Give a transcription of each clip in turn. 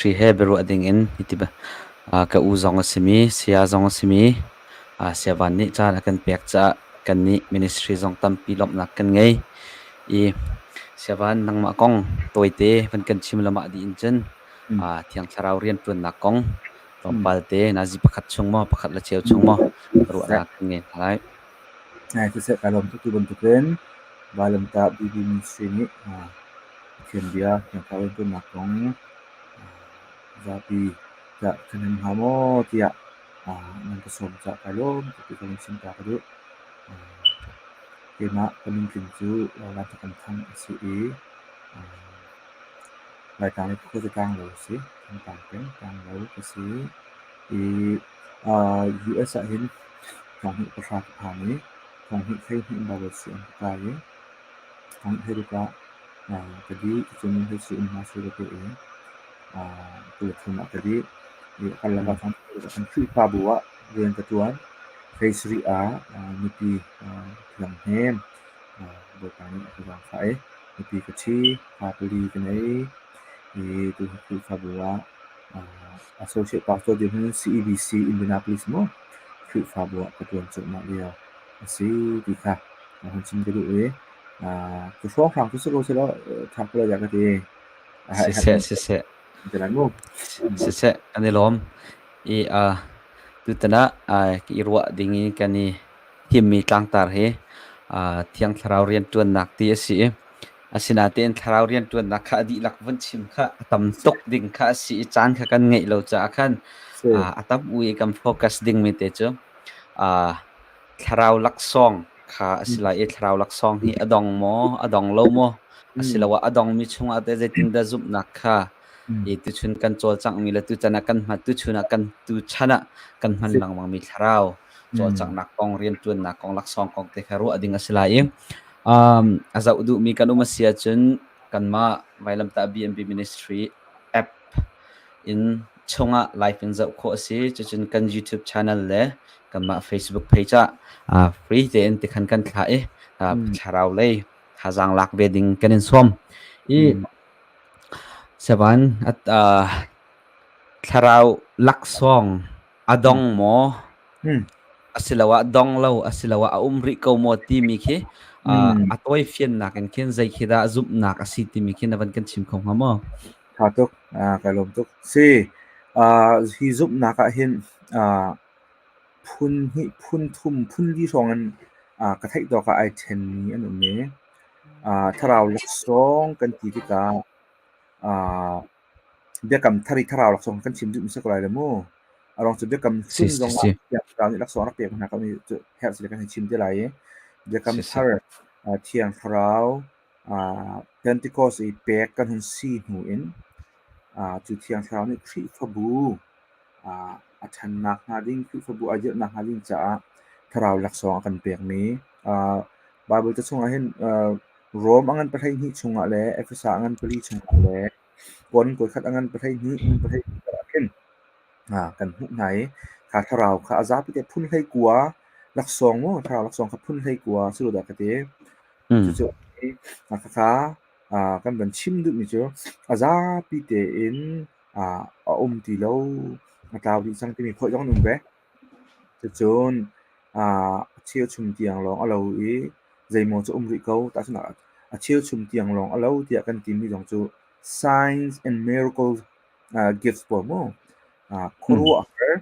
Ministry he biaruah dingin hiti ka u zong a simi, saya zong a simi Siavan nih caan a kan pek caah kannih ministry zong tampi lawmhnak kan ngei. I Siavan nangmah kong tawite van kan chim lamah dih in cun Thiang Thlarau rianṭuannak kong tlawmpal te nazi pakhat chung maw pakhat le cheu chung maw ruahnak kan ngei hna lai. Siseh kai lawm tuk tu bantukin Vailamtah BB Ministry nih Pathian bia Thiang Thlarau rianṭuannak kong zapi tah kan him hnga maw tiah nan ka sawm caah kai lawm tuk ti ka vun chim ta ka duh. Keimah ka mintling cu Vanthakam Thang a si i Laitlang i khuaza tlanglo a si. Thantlang peng tlanglo ka si i US ah hin thonghnih pahra ka phan i thonghnih hleihnih in Bible sianginn ka kai i thonghnih hleiruk ah ka dih. Cun hleisih in master ka tuah i kul ah ka dih. I a karlak ah kan Khrihfabu ah rian ka ṭuan. Hleisarih ah nupi thiang hnem Bawipa nih a ka zaangfah i nupi ka ṭhi, fa pali ka ngei. I tuhi Khrihfabu ah associate pastor dirhmun in CEBC Indianapolis maw Khrihfabu ah ka ṭuan cuahmah lio a si ti kha hun chim ka duh i cu hrawnghrang cu si ko sehlaw ṭha ko lai dah ka ti. Siseh, siseh. Siseh, kan i lawm. I tutan ah i ruah ding i kan i thimmi tlangtar hi Thiang Thlarau rianṭuannak ti a si i asinain Thlarau rianṭuannak kha a dihlak vun chim kha a tam tuk ding kha a si i caan kha kan ngeih lo caah khan a tam u i kan focus dingmi te cu Thlarau laksawng kha a si lai i thlarau laksawng hi a dong maw, a dong lo maw, asiloah a dongmi chungah teh zeitindah zumhnak kha i tuchun kan cawlcanghmi le tuchan ah kan hman tuchun ah kan tuchan ah kan hman lengmangmi thlarau cawlcanghnak kong, rianṭuannak kong, laksawng kong te kha ruah ding a si lai i a zoh duhmi kan um a si ahcun kanmah Vailamtah BNB Ministry app in chungah live in zoh khawh a si. Cucun kan YouTube channel le kanmah Facebook page ah free tein tikhan kan thlah i thlarau lei thazaang lak ve ding kan in sawm. I Sevan thlarau laksawng a dong maw asiloah dong lo asiloah a um rih ko maw timi khi a tawi fiannak in khin zei khi dah zumhnak a si timi khi na van kan chim kho hnga maw? Ṭha tuk, kai lawm tuk. Si, hi zumhnak ah hin phun hnih, phun thum, phun li hrawng in ka theih tawk ah ai ṭhenmi an um i thlarau laksawng kan ti tikah biakam thar i thlarau laksawng kan chim duhmi si ko lai lo mu. A ruang cu biakam hlun zong ah Thiang Thlarau nih laksawng rak pek hna ko mi cu herh si kan hei chim te lai i biakam thar Thiang Thlarau Pentecost i pek kan hun si hnu in cu Thiang Thlarau nih Khrihfabu a ṭhannak hnga ding, Khrihfabu a dirhnak hnga ding caah thlarau laksawng a kan pekmi. Baibal ca chungah hin Rom a ngan 12 chungah le Efesa a ngan pali chungah le Korin kawikhat a ngan 12, 12 ah khin kan hmuh hna i kha thlarau kha a zapi te phun 19 laksawng maw thlarau laksawng kha phun 19 si lo dah ka ti. Cucu khakha kan van chim duhmi cu a zapi tein a um ti lo, a tlau dih cang timi khawih zong an um ve. Cucun a cheuchum tiang lawng a lo i zeimaw cu um rih ko. Tahchunhnak ah a cheuchum tiang lawng a lo tiah kan timi zong cu signs and miracles gifts pawl mu khuaruahhar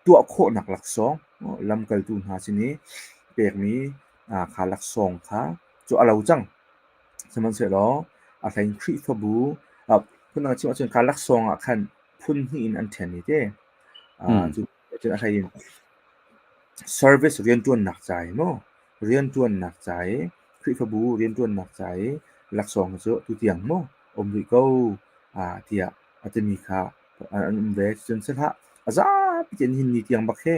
tuah khawhnak laksawng lamkaltu hna sin i pekmi kha laksawng kha cu a lo cang. Sihmanhsehlaw a hlei in Khrihfabu phundang chim ahcun kha laksawng ah khan phun hnih in an ṭhen i te. Cu cun a hlei in service rianṭuannak ca i maw rianṭuannak ca i Khrihfabu rianṭuannak ca i laksawng cu tutiang maw um rih ko tiah a timi kha an um ve. Cun si hlah a zapi tein nihin ni tiang bak hi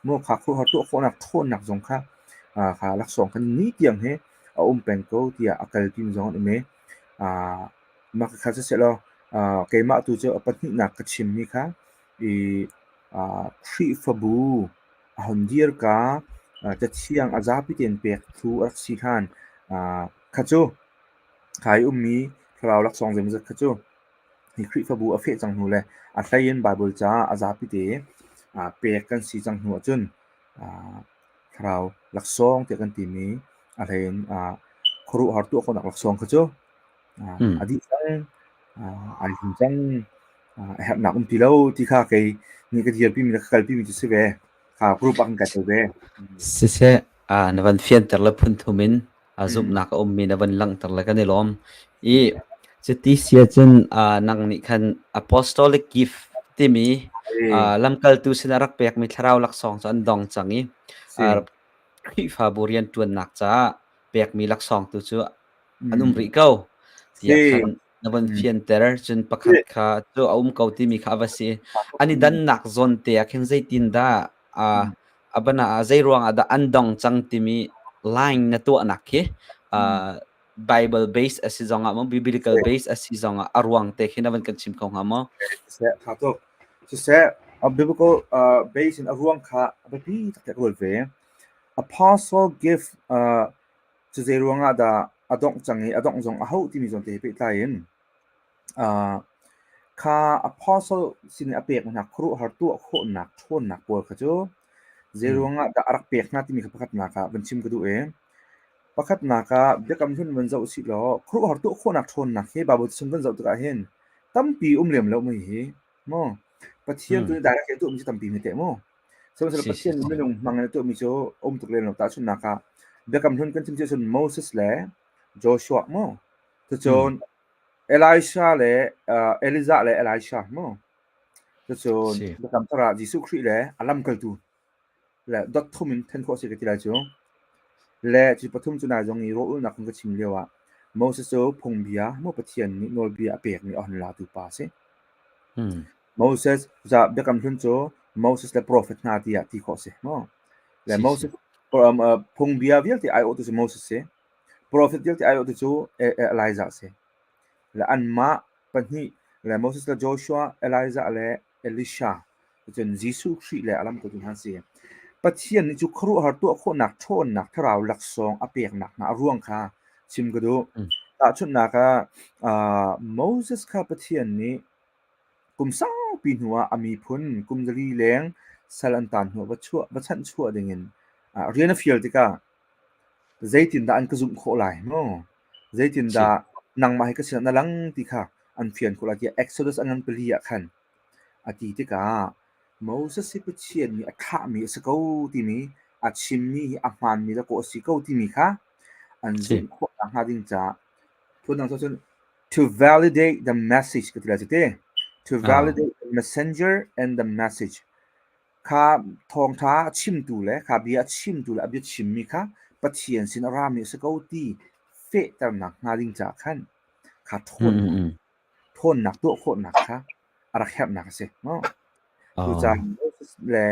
maw kha khuaruahhar tuah khawhnak ṭhawnnak zong kha kha laksawng kha ni tiang hi a um peng ko tiah a kalpi mi zong an um i mah khakha sisehlaw keimah tu cu a pahnihnak ka chimmi kha i Khrihfabu a hun dirka Cathiang a zapi tein pek thlu a rak si hlan kha cu kha i ummi thlarau laksawng zeimawzat kha cu. Hi Khrihfabu a feh cang hnu le a hlei in Baibal ca a zapi te pek kan si cang hnu ahcun thlarau laksawng tiah kan timi a hlei in khuaruahhar tuah khawhnak laksawng kha cu a dih cang, ai him cang, a herhnak um ti lo ti kha kei nih ka dirpimi le ka kalpimi cu si ve. Kha group ah kan kai tel ve. Siseh, na van fianter le phunthum in a zumhnak a ummi na van langhter le kan i lawm. I cuti si ahcun nang nih khan apostolic gift timi lamkaltu sinah rak pekmi thlarau laksawng cu an dong cang i Khrihfabu rianṭuannak caah pekmi laksawng tu cu an um rih ko tiah khan na van fianter. Cun pakhat kha cu a um ko timi kha a va si. An i dannak zawn te ah khin zeitindah a bana ah zei ruangah dah an dong cang timi line na tuahnak khi Bible base a si zongah maw biblical base a si zongah a ruang te khi na van kan chim kho hnga maw? Siseh, tha tuk. Siseh, a biblical base in a ruang kha a biapi taktak rual ve. Apostle gift cu zei ruangah dah a dongh cang i a dongh zong a hauh timi zawn te he pehtlai in Kha apostle sin i a pek hna khuaruahhar tuah khawhnak ṭhawnnak pawl kha cu zeiruangah dah a rak pek hna timi kha pakhatnak ah van chim ka duh i pakhatnak ah Biakam Hlun van zoh usih law khuaruahhar tuah khawhnak ṭhawnnak hi Baibal chung kan zoh tikah hin tampi um lem lo mei hi maw Pathian tu nih direct a tuahmi cu tampi hme teh mu. Sihmanhsehlaw Pathian nih minung hmang in a tuahmi cu a um tuk lem lo. Tahchunhnak ah Biakam Hlun kan chim si ahcun Moses le Joshua mu. Cucun Elisha le Elijah le Elisha mu. Cucun Biakam Thar ah Jesuh Khrih le a lamkaltu le dot thum in then khawh a si ka ti lai cu. Le cu pathum cu nai zong i rawlulnak kong ka chim lio ah Moses cu phungbia mu Pathian nih nawlbia a pekmi a hon latu pa a si. Moses Biakam Hlun cu Moses le profet hna tiah ti khawh a si mu. Le Moses phungbia vialte aiawhtu cu Moses si. Profet vialte aiawhtu cu Elijah a si. Le anmah pahnih le Moses le Joshua, Elijah le Elisha, cun Jesuh Khrih le a lamkaltu hna an si. Pathian nih cu khuaruahhar tuah khawhnak ṭhawnnak thlarau laksawng a peknak hna a ruang kha chim ka duh. Tahchunhnak ah, Moses kha Pathian nih kum saupi hnuah a miphun kum zali leng sal an taan hnuah va chuah va chanhchuah dingin rian a fial tikah Zeitindah an ka zumh khawh lai maw? Zeitindah nangmah hi ka sinah na lang ti kha an fian khawh lai tiah Exodus a ngan pali ah khan a ti tikah Moses hi Pathian nih a thlahmi a si ko timi a chimmi hi a hmaanmi dakaw a si ko timi kha an zumh khawh nakhnga ding caah phundang cun to validate the message ka ti lai cu te. To validate the messenger and the message. Kha thawngṭha a chimtu le kha bia a chimtu le a bia chimmi kha Pathian sin a rami a si ko ti fehternak hnga ding caah khan kha ṭhawnnak ṭhawnnak tuah khawhnak kha a rak herhnak a si. Cucaah Moses le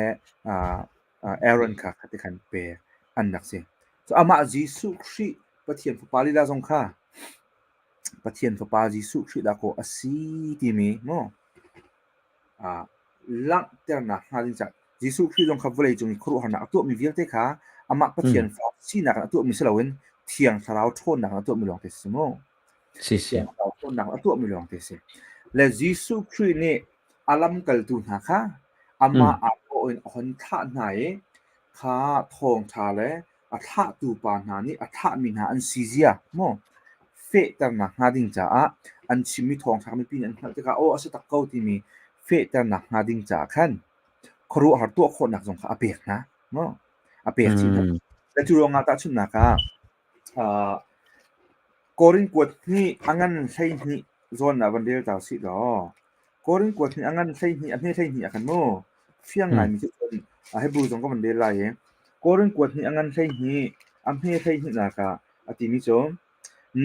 Aaron kha khati khan pek an rak si. Cu amah Jesuh Khrih Pathian Fapa lila zong kha Pathian Fapa Jesuh Khrih dahkaw a si timi maw langhternak hnga ding caah Jesuh Khrih zong kha vawleicung i khuaruahharnak a tuahmi vialte kha amah Pathian fa sinak in a tuahmi si loin Thiang Thlarau ṭhawnnak in a tuahmi lawngte si mu. Thiang Thlarau ṭhawnnak in a tuahmi lawngte si. Le Jesuh Khrih nih a lamkaltu hna kha amah aa thawh in a hon thlah hna i kha thawngṭha le a thlahtu pa hna nih a thlahmi hna an si zia maw fehternak hnga ding caah an chimmi thawngṭha mipi nih an hngalh tikah aw a si tak ko timi fehternak hnga ding caah khan khuaruahhar tuah khawhnak zong kha a pek hna maw a pek chih hna. Le cu ruangah tahchunhnak ah Korin kuat hnih a ngan 12 zawn ah van rel ta usih law Korin kuat hnih a ngan 12 a hme 12 ah khan mu fiang ngaimi cu cun Hebrew zong ka van rel lai i Korin kuat hnih a ngan 12 a hme 12 nak ah a timi cu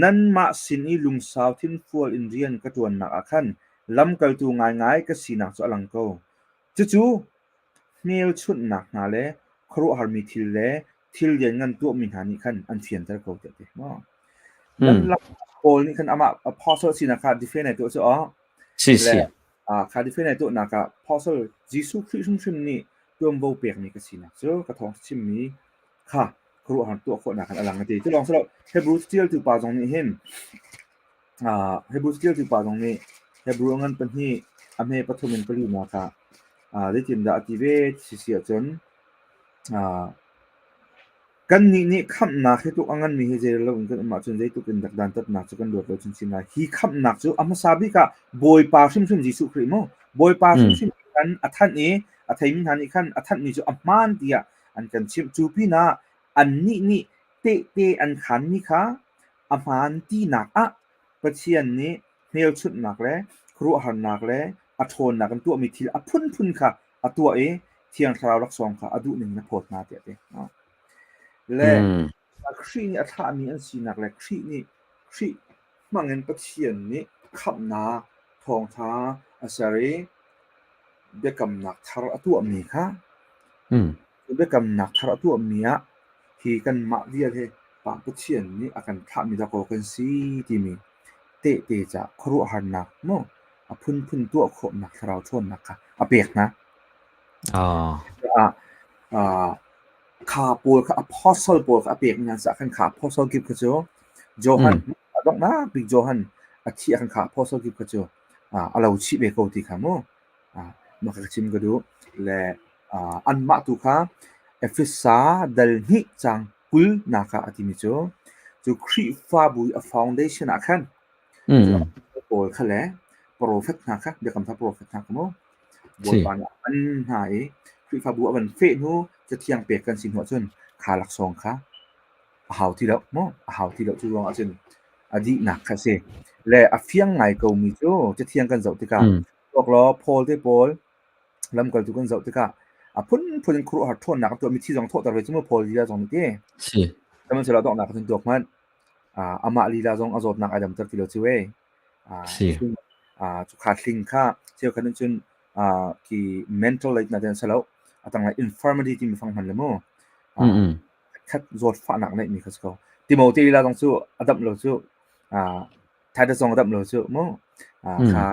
nanmah sin i lungsau thinfual in rian ka ṭuannak ah khan lamkaltu ngaingai ka sinak cu a lang ko. Cucu hmelchunhnak hna le khuaruahharmi thil le thil lianngan tuahmi hna nih khan an fianter ko tiah a ti. Nan Paul nih khan amah apostle sinak kha defend ai tuah cu aw. Si si. Kha defend ai tuahnak ah apostle Jesuh Khrih hrimhrim nih tuanvo pekmi ka sinak cu ka thawng chimmi kha khuaruahhar tuah khawhnak khan a lang a ti. Cu lawng si lo Hebrew ṭialtu pa zong nih hin Hebrew ṭialtu pa zong nih. Hebrew a ngan pahnih, a hme pathum in palinak ah zeitindah a ti ve ti si ahcun kannih nih khamhnak hi tluk a nganmi hi zei lo in kan um ahcun zeitluk in dak dantatnak cu kan luat lo chinchin lai. Hi khamhnak cu a hmasa bik ah Bawipa hrimhrim Jesuh Khrih mu Bawipa hrimhrim khan a thanh i a theimi hna nih khan a thanhmi cu a hmaan tiah an kan chimh. Cu pinah annih nih tehte an khaanmi kha a hmaan tinak ah Pathian nih hmelchunhnak le khuaruahharnak le a ṭhawnnak in tuahmi thil a phunphun kha a tuah i Thiang Thlarau laksawng kha a duhning in a phawt hna tiah a ti. Le Khrih nih a thlahmi an sinak le Khrih nih Khrih hmangin Pathian nih khamhnak thawngṭha a ser i biakamnak thar a tuahmi kha biakamnak thar a tuahmi ah hi kanmah vial hi Pa Pathian nih a kan thlahmi dakaw kan si timi tehte caah khuaruahharnak maw a phunphun tuah khawhnak thlarau ṭhawnnak kha a pek hna. Cucaah kha pawl kha apostle pawl kha a pekmi hna caah khan kha apostle gift kha cu Johan a donghnak bik Johan a thih ah khan kha apostle gift kha cu a lo chih ve ko ti kha mu mah kha ka chim ka duh. Le anmah tu kha Efesa dal hnih caang 20 nak ah a timi cu cu Khrihfabu i a foundation ah khan pawl kha le profet hna kha Biakam Thar profet hna kha mu Bawipa nih a hman hna i Khrihfabu a van feh hnu Cathiang pek kan si hnu ahcun kha laksawng kha a hau ti lo mu a hau ti lo cu ruangah cun a dihnak kha a si. Le a fiang ngai komi cu Cathiang kan zoh tikah tuak law Paul te pawl lamkaltu kan zoh tikah a phunphun in khuaruahhar ṭhawnnak an tuah mithi zong thawhter ve cu mu Paul lila zong nih ti. Si. Sihmanhsehlaw donghnak cun tuak hmanh. Amah lila zong a zawtnak ai damter ti lo cu ee. Si. Cukha hling kha cheukhat nih cun khi mental lei na ten salo a tanglei infirmity timi fang hman le mu. Khat zawtfahnak neihmi kha si ko. Timote lila zong cu a damh lo cu Titus zong a damh lo cu mu. Kha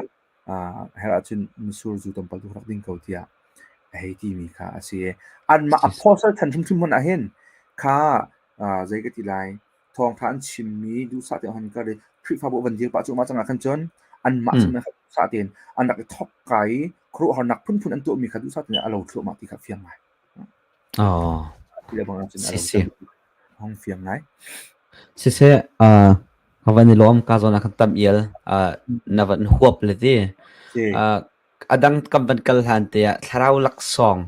herh ahcun mitsur zu tlawmpal tu rak ding ko tiah a hei timi kha a si. Anmah apostle than hrimhrim hmun ah hin kha zei ka ti lai thawngtha an chimmi duhsah tein han kar i Khrihfabu van dir pah cuahmah cang ah khan cun anmah cun duhsah tein an rak i thawk ka i khuaruahharnak phunphun an tuahmi kha duhsah tein a lo thluahmah ti kha fiang ngai. Ti le bang ahcun a lo hong fiang ngai. Siseh, ka van i lawm ka zawn ah khan tam ial na van huap le ti. A dang kan van kal hlan te ah thlarau laksawng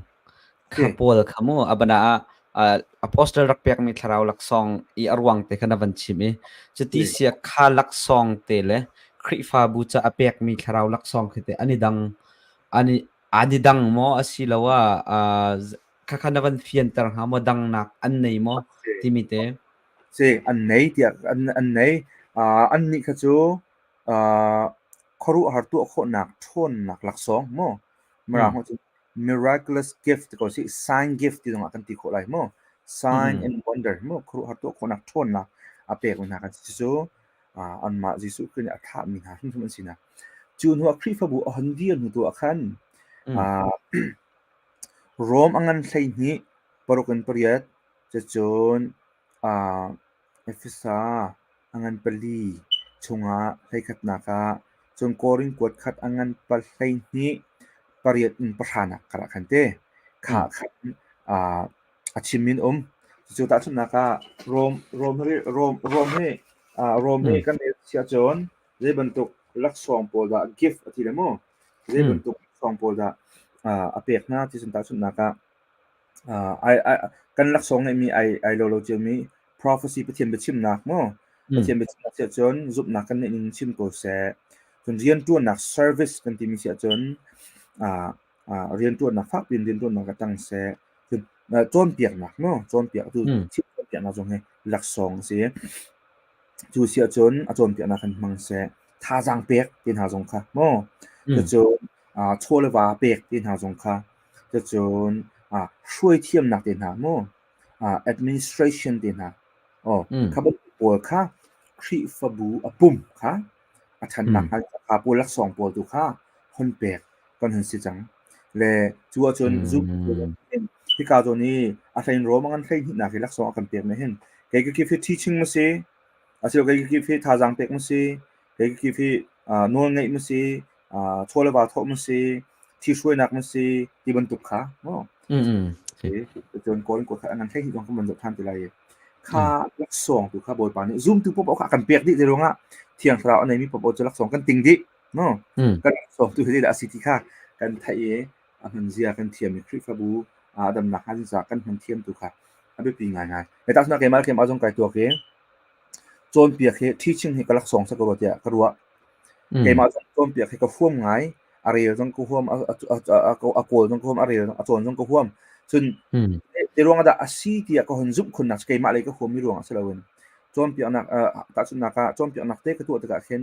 kha pawl kha mu a bana ah apostle rak pekmi thlarau laksawng i a ruang te kha na van chim i cuti sia kha laksawng te le Khrihfabu ca a pekmi thlarau laksawng khi te an i dang an i an i dang maw asiloah khakha na van fianter hnga maw dangnak an nei maw timi te? Si, an nei tiah an nei. Annih kha cu khuaruahhar tuah khawhnak ṭhawnnak laksawng maw Mirang holh cun miraculous gift ti ko sih, sign gift ti zongah kan ti khawh lai maw? Sign and wonder maw khuaruahhar tuah khawhnak ṭhawnnak a pekmi hna kan si. Cucu anmah Jesuh Khrih nih a thlahmi hna hrimhrim an sinak. Cu hnuah Khrihfabu a hon dir hnu tu ah khan Rom a ngan 12, paruk in pariat, cucun Efesa a ngan pali chungah hleikhatnak ah, cun Korin kuat khat a ngan 12, pariat in pahranak karah khan te khah khan a chim in um. Cucu tahchunhnak ah Rom Rom hi Rom Rom hi Rom hi kan rel si ahcun zei bantuk laksawng pawl dah gift a ti le mu zei bantuk laksawng pawl dah a pek hna ti cun tahchunhnak ah kan laksawng ngeihmi ai lo lo ciomi prophecy Pathian biachimnak maw Pathian biachimnak si ahcun zumhnak kan neih ning chim ko seh. Cun rianṭuannak service kan timi si ahcun rianṭuannak fakpi in rianṭuannak a tang seh. Cun cawnpiaknak maw cawnpiak tu thil cawnpiaknak zong hi laksawng a si. Cu si ahcun a cawnpiaknak kan hmang seh. Thazaang pek ti hna zong kha maw cucun chaw le va pek ti hna zong kha cucun hruai thiamnak te hna maw administration te hna aw kha bantuk pawl kha Khrihfabu a pum kha a ṭhannak hnga kha pawl laksawng pawl tu kha hon pek kan hun si cang. Le cu ahcun zumtu hika zawn i a hlein Rom a ngan 12 nak hi laksawng a kan pek nih hin kei ka kip hi teaching ma si asilo kei ka kip hi thazaang pek ma si kei ka kip hi nawl ngeih ma si. Chaw le va thawh maw si, ṭhihruainak maw si ti bantuk kha maw. Cun kawl in kawl khat a ngan 12 zong kan van zoh ṭhan te lai i kha laksawng tu kha Bawipa nih zumtu paohpaoh kha a kan pek dih te ruangah Thiang Thlarau a neimi paohpaoh cu laksawng kan ting dih. No? Kan laksawng tu hi zeidah a si ti kha kan theih i a hman zia kan thiam i Khrihfabu a damnak hnga ding caah kan hman thiam tu kha a biapi ngaingai. Tahchunhnak keimah le keimah zong kai tuak i cawnpiak hi teaching hi ka laksawng si ko rua tiah ka ruah. Keimah zong cawnpiak hi ka huam ngai. A rel zong ka huam, a kawl zong ka huam, a rel a cawn zong ka huam. Cun te ruang ah dah a si tiah ka hun zumh khunnak cu keimah lei ka huammi ruang ah si loin cawnpiaknak tahchunhnak ah cawnpiaknak te ka tuah tikah khin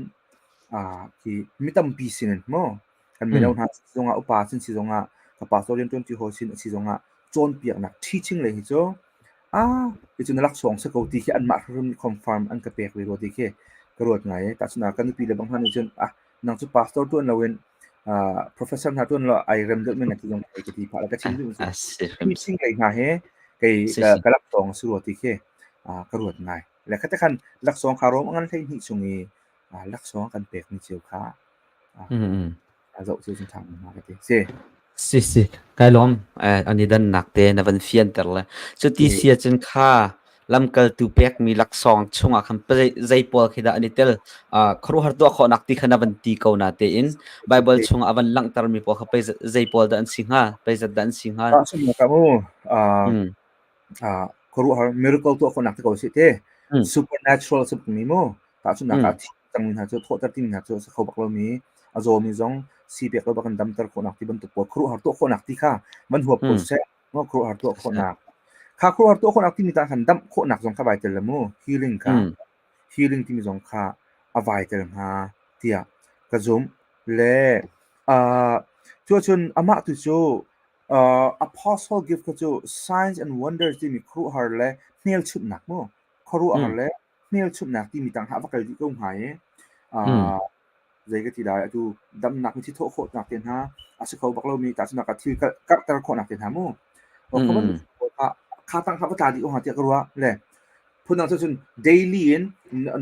khi mi tampi sinin maw kan mino hna si zongah upa sin si zongah ka pastor rian ṭuanṭi hawi sin a si zongah cawnpiaknak teaching lei hi cu ah hi cu na laksawng si ko ti khi anmah hrimhrim nih confirm an ka pek ve rua ti khi ka ruat ngai i tahchunhnak ka nupi le bang hna nih cun ah nang cu pastor ṭuan loin professor hna ṭuan law ai rem deuh men ti zong ka ti phah ka chim duh teaching lei hna he kei ka laksawng si rua ti khi ka ruat ngai le kha te khan laksawng kha rom ngan 12 chung i laksawng kan pek mi cio kha a zoh cio cun ṭha hna ka ti si. Si si, kai lawm. An i dannak te na van fianter le. Cuti si ahcun kha lamkaltu pekmi laksawng chungah khan zei pawl khi dah an i tel? Khuaruahhar tuah khawhnak ti kha na van ti ko na tein Bible chungah a van langhtermi pawl kha pei zei pawl dah an si hnga? Pei zat dah an si hnga? Khuaruahhar miracle tuah khawhnak ti ko si te. Supernatural si mi mu. Tahchunhnak ah thi cangmi hna cu thawhter timi hna cu a si kho bak lomi, a zawmi zong sii pek lo bak in damter khawhnak ti bantuk pawl khuaruahhar tuah khawhnak ti kha van huap ko seh. Khuaruahhar tuah khawhnak. Kha khuaruahhar tuah khawhnak timi tah khan damh khawhnak zong kha vai tel la mu. Healing kha. Healing timi zong kha a vai tel hnga tiah ka zumh. Le uh, cuacun amah tu cu apostle gift kha cu signs and wonders timi khuaruahhar le hmelchunhnak mu. Khuaruahhar le hmelchunhnak timi tang hlah va kal dih ko hnga i zei ka ti lai atu damnak mithi thawh khawhnak te hna a si kho bak lomi tahchunhnak ah thil karhter khawhnak te hna mu kha tang kha va tla dih ko hnga tiah ka ruah le phundang cu cun daily in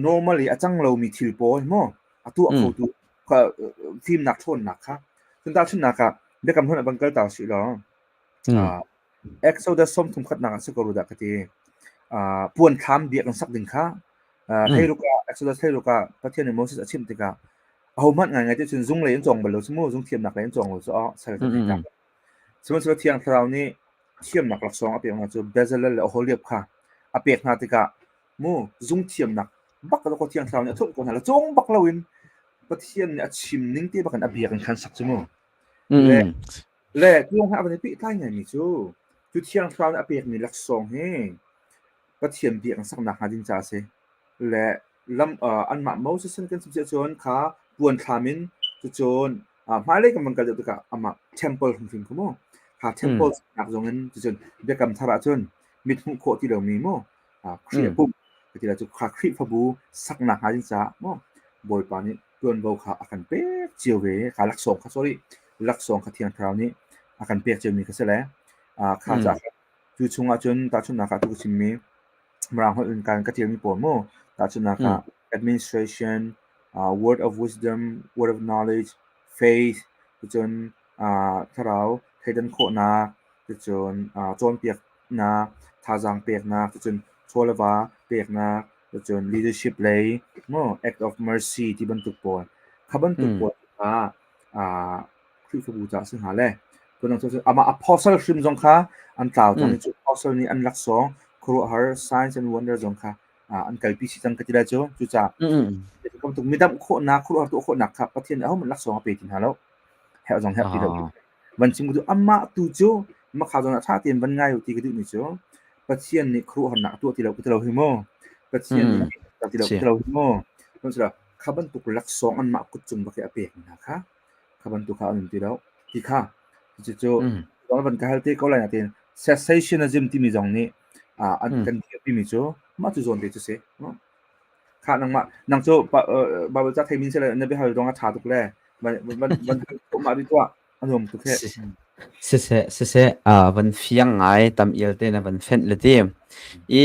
normally a cang lomi thil pawl mu a tuah khotu fimnak ṭhawnnak kha cun tahchunhnak ah biakam hlun ah van kal ta usih law Exodus 31 ah si ko ru dah ka ti. Puan thlam biakinn sak ding kha 16 ah Exodus 16 ah Pathian nih Moses a chimh tikah ahohmanh ngaingai ti cun zung lei in cawng bal lo cu mu zung thiamnak lei in cawng lo cu oh sal kan hei tak. Sihmanhsehlaw Thiang Thlarau nih thiamnak laksawng a pek hna cu Bezalel le Oholiab kha a pek hna tikah mu zung thiamnak bak ko Thiang Thlarau nih a thumh ko hna le cawng bak loin Pathian nih a chim ning te bak in a biakinn khan sak cu mu. Le Le tuang he a van i pehtlai ngaimi cu, cu Thiang Thlarau nih a pekmi laksawng hi Pathian biakinn saknak hnga ding caah a si. Le lam anmah Moses sin kan chim si ahcun kha puan thlam in cucun hmailei kan van kal deuh tikah amah temple hrimhrim kha mu kha temple saknak zong in cucun Biakam Thar ahcun mit hmuh khawh ti lomi mu Khrih a pum ti cu kha Khrihfabu saknak hnga ding caah mu Bawipa nih ṭuanvo kha a kan pek cio ve. Kha laksawng kha sorry laksawng kha Thiang Thlarau nih a kan pek ciomi kha si le kha caah cu chungah cun tahchunhnak ah tu ka chimmi Mirang holh in kan ka ṭialmi pawl mu tahchunhnak ah administration, word of wisdom, word of knowledge, faith, cun thlarau thleidan khawhnak, cun cawnpiaknak, thazaang peknak, cun chaw le va peknak, cun leadership lei maw act of mercy ti bantuk pawl kha bantuk pawl kha Khrihfabu caah si hnga le phundang cu amah apostle hrim zong kha an tlau cang i cu apostle nih an laksawng khuaruahhar signs and wonder zong kha an kalpi chih cang ka ti lai cu cucaah bantuk midamh khawhnak khuaruahhar tuah khawhnak kha Pathian nih ahohmanh laksawng a pe ti hna lo herh zong herh ti lo van chim ka duh amah tu cu makha zawn ah ṭha tein van ngai u ti ka duh ni cu Pathian nih khuaruahharnak a tuah ti lo ka ti lo hi mu Pathian nih ti lo ka ti lo hi mu kha bantuk laksawng anmah kut cung bak i a pek hna kha kha bantuk kha an um ti lo ti kha cucu van ka hal te ko lai natin cessationism timi zong nih an kan dirpi mi cu mah cu zawn te cu si Khah nangmah nang cu Bible ca theimi si le na biahal zong a ṭha tuk le van van van mah rih tuah a nuam tuk he. Siseh siseh van fiang ngai tam ial te na van fenh le ti. I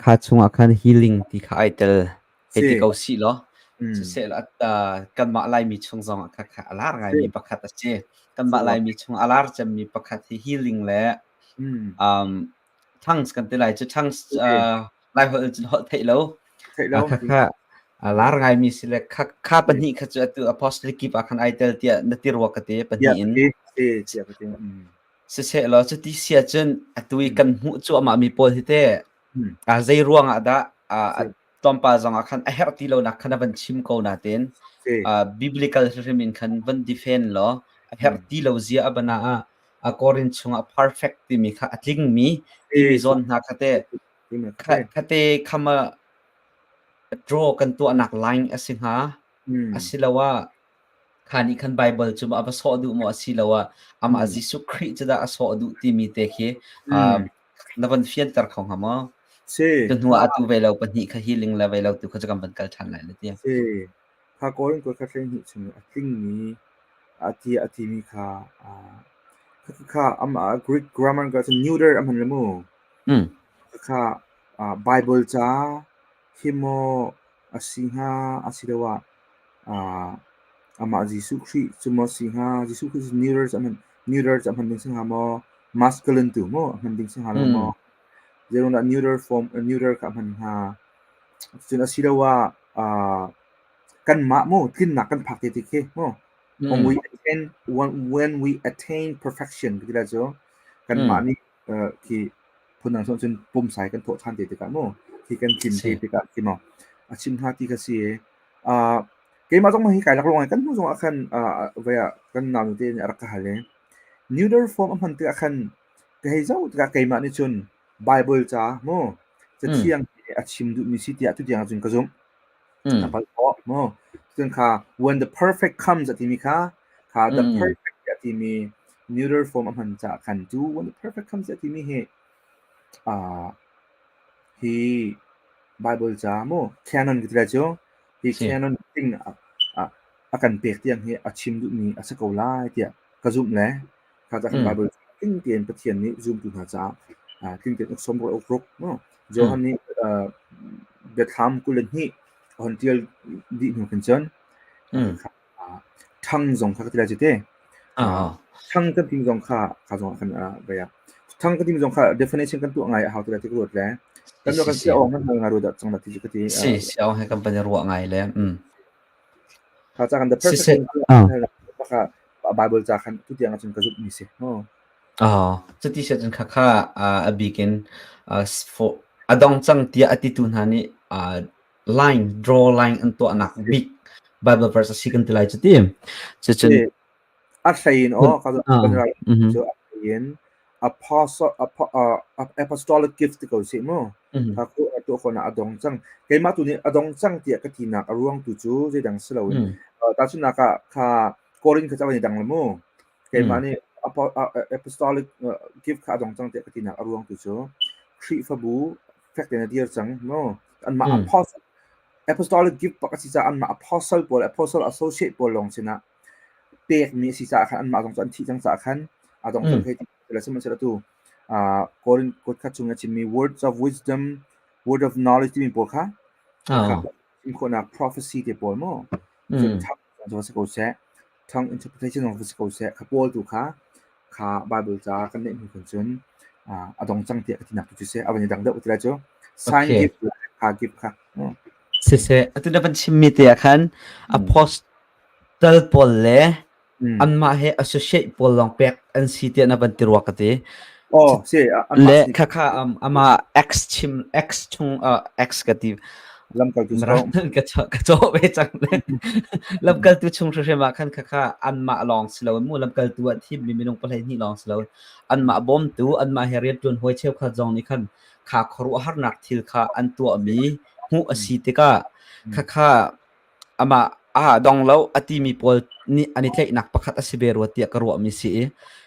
kha chungah khan healing ti kha ai tel hei ti ko si law. Siseh kanmah Laimi chung zong ah khakha a lar ngaimi pakhat a si. Kanmah Laimi chung a lar cemmi pakhat hi healing le um, tongues kan ti lai cu tongues Lai holh cun holh theih lo. Theih lo. Khakha a lar ngaimi si le kha kha pahnih kha cu atu apostolic kip ah khan ai tel tiah na ti rua ka ti pahnih in. Siseh law cuti si ahcun atu i kan hmuh cuahmah mi pawl hi teh zei ruang ah dah tlawmpal zong ah khan a herh ti lonak khan a van chim ko natin biblical hrimhrim in khan van defend law a herh ti lo zia a bana ah a Korin chungah perfect timi kha a tlingmi timi zawn hna kha te khate khama draw kan tuahnak line a si hnga asiloah Kha nih khan Baibal cu a va sawh duh maw asiloah amah Jesuh Khrih cu dah a sawh duh timi te khi na van fianter kho hnga maw? Si. Cu hnu ah atu ve lo pahnih kha healing le ve lo tu kha cu kan van kal ṭhan lai le ti. Si. Kha Korin kut kha 12 chung i a tlingmi a ti a timi kha kha amah Greek grammar ka cun neuter a hman le mu. Kha Bible ca khi maw a si hnga asiloah amah Jesuh Khrih cu maw si hnga? Jesuh Khrih cu neuter cu a hman neuter cu a hman ding si hnga maw? Masculine tu maw a hman ding si hnga lo maw? Zeiruangdah neuter form neuter kha a hman hnga? Cun asiloah kanmah maw tlinnak kan phak te ti khi maw? When we attain when we attain perfection ti lai cu kanmah nih khi phundang cun pumsai kan thawh ṭhan te tikah maw khi kan tlin te tikah khi maw a chim hnga ti kha si uh, keimah zong hi kai lak lawng kan hnu zong ah khan vai ah kan nau te nih a rak ka hal i neuter form a hman tikah khan ka hei zoh tikah keimah nih cun Bible ca maw cathiang a chim duhmi si tiah tutiang cun ka zumh ka palh khawh maw cun kha when the perfect comes a timi kha kha the perfect a timi neuter form a hman caah khan cu when the perfect comes a timi hi hi Bible ca maw canon ka ti lai cu hi canon ting a kan pek tiang hi a chim duhmi a si ko lai tiah ka zumh le kha ca khan Bible tling tein Pathian nih zumtu hna caah tling tein uk som uk ruk no Johan nih biathlam 22 a hon tial dih hnu khin cun ṭhang zong kha ka ti lai cu te. Ṭhang kan timi zong kha kha zong ah khan vei ah ṭhang kan timi zong kha definition kan tuah ngai a hau ti lai ti ka ruat le kan kan si awng kan ngai ruat cang la ti cu ka ti. Si si awng he kan pan ruah ngai le. Kha ca kan the perfect baka Bible ca khan tu tiang ahcun ka zumh mi si. Cuti si ahcun khakha a bik in a dong cang tiah a titu hna nih line draw line an tuahnak bik Bible verse a si kan ti lai cu ti. Cucun a hlei in aw ka cu a hlei in apostle apostolic gift ti ko si mu kha ku tu khona a dong cang keimah tu nih a dong cang tiah ka tinak a ruang tu cu zeidang si loin tahchunhnak ah kha Korin kha cawani dang le mu keimah nih apostolic gift kha a dong cang tiah ka tinak a ruang tu cu Khrihfabu fek tein a dir cang mu anmah apostle apostolic gift pak a si caah anmah apostle pawl apostle associate pawl lawng sinah pekmi a si caah khan anmah zong cu an thih cang caah khan a dong cang thei ti le sihmanhsehlaw tu Korin kutkhat chung a chimmi words of wisdom word of knowledge timi pawl kha chim khawhnak prophecy te pawl maw cun tongue si ko seh tongue interpretation zong si ko seh kha pawl tu kha kha Bible ca kan neih hnu khan cun a dong cang tiah ka tinak tu cu seh a van i dang deuh ti lai cu sign gift kha gift kha Siseh atu na van chimmi te ah khan apostle pawl le anmah he associate pawl lawng pek an si tiah na van ti rua ka ti. Oh, si, le khakha ama X chim X chung X ka ti lamkaltu ka ka chaw ve cang le lamkaltu chung hrimhrim ah khan khakha anmah lawng si lo mu lamkaltu ah thim mi minung pahlei hnih lawng si lo anmah bawmtu anmah he riantuan hawi cheukhat zong nih khan kha khuaruahharnak thil kha an tuahmi hmuh a si tikah khakha amah a dong lo a timi pawl nih an i tlaihnak pakhat a si ve rua tiah ka ruahmi si i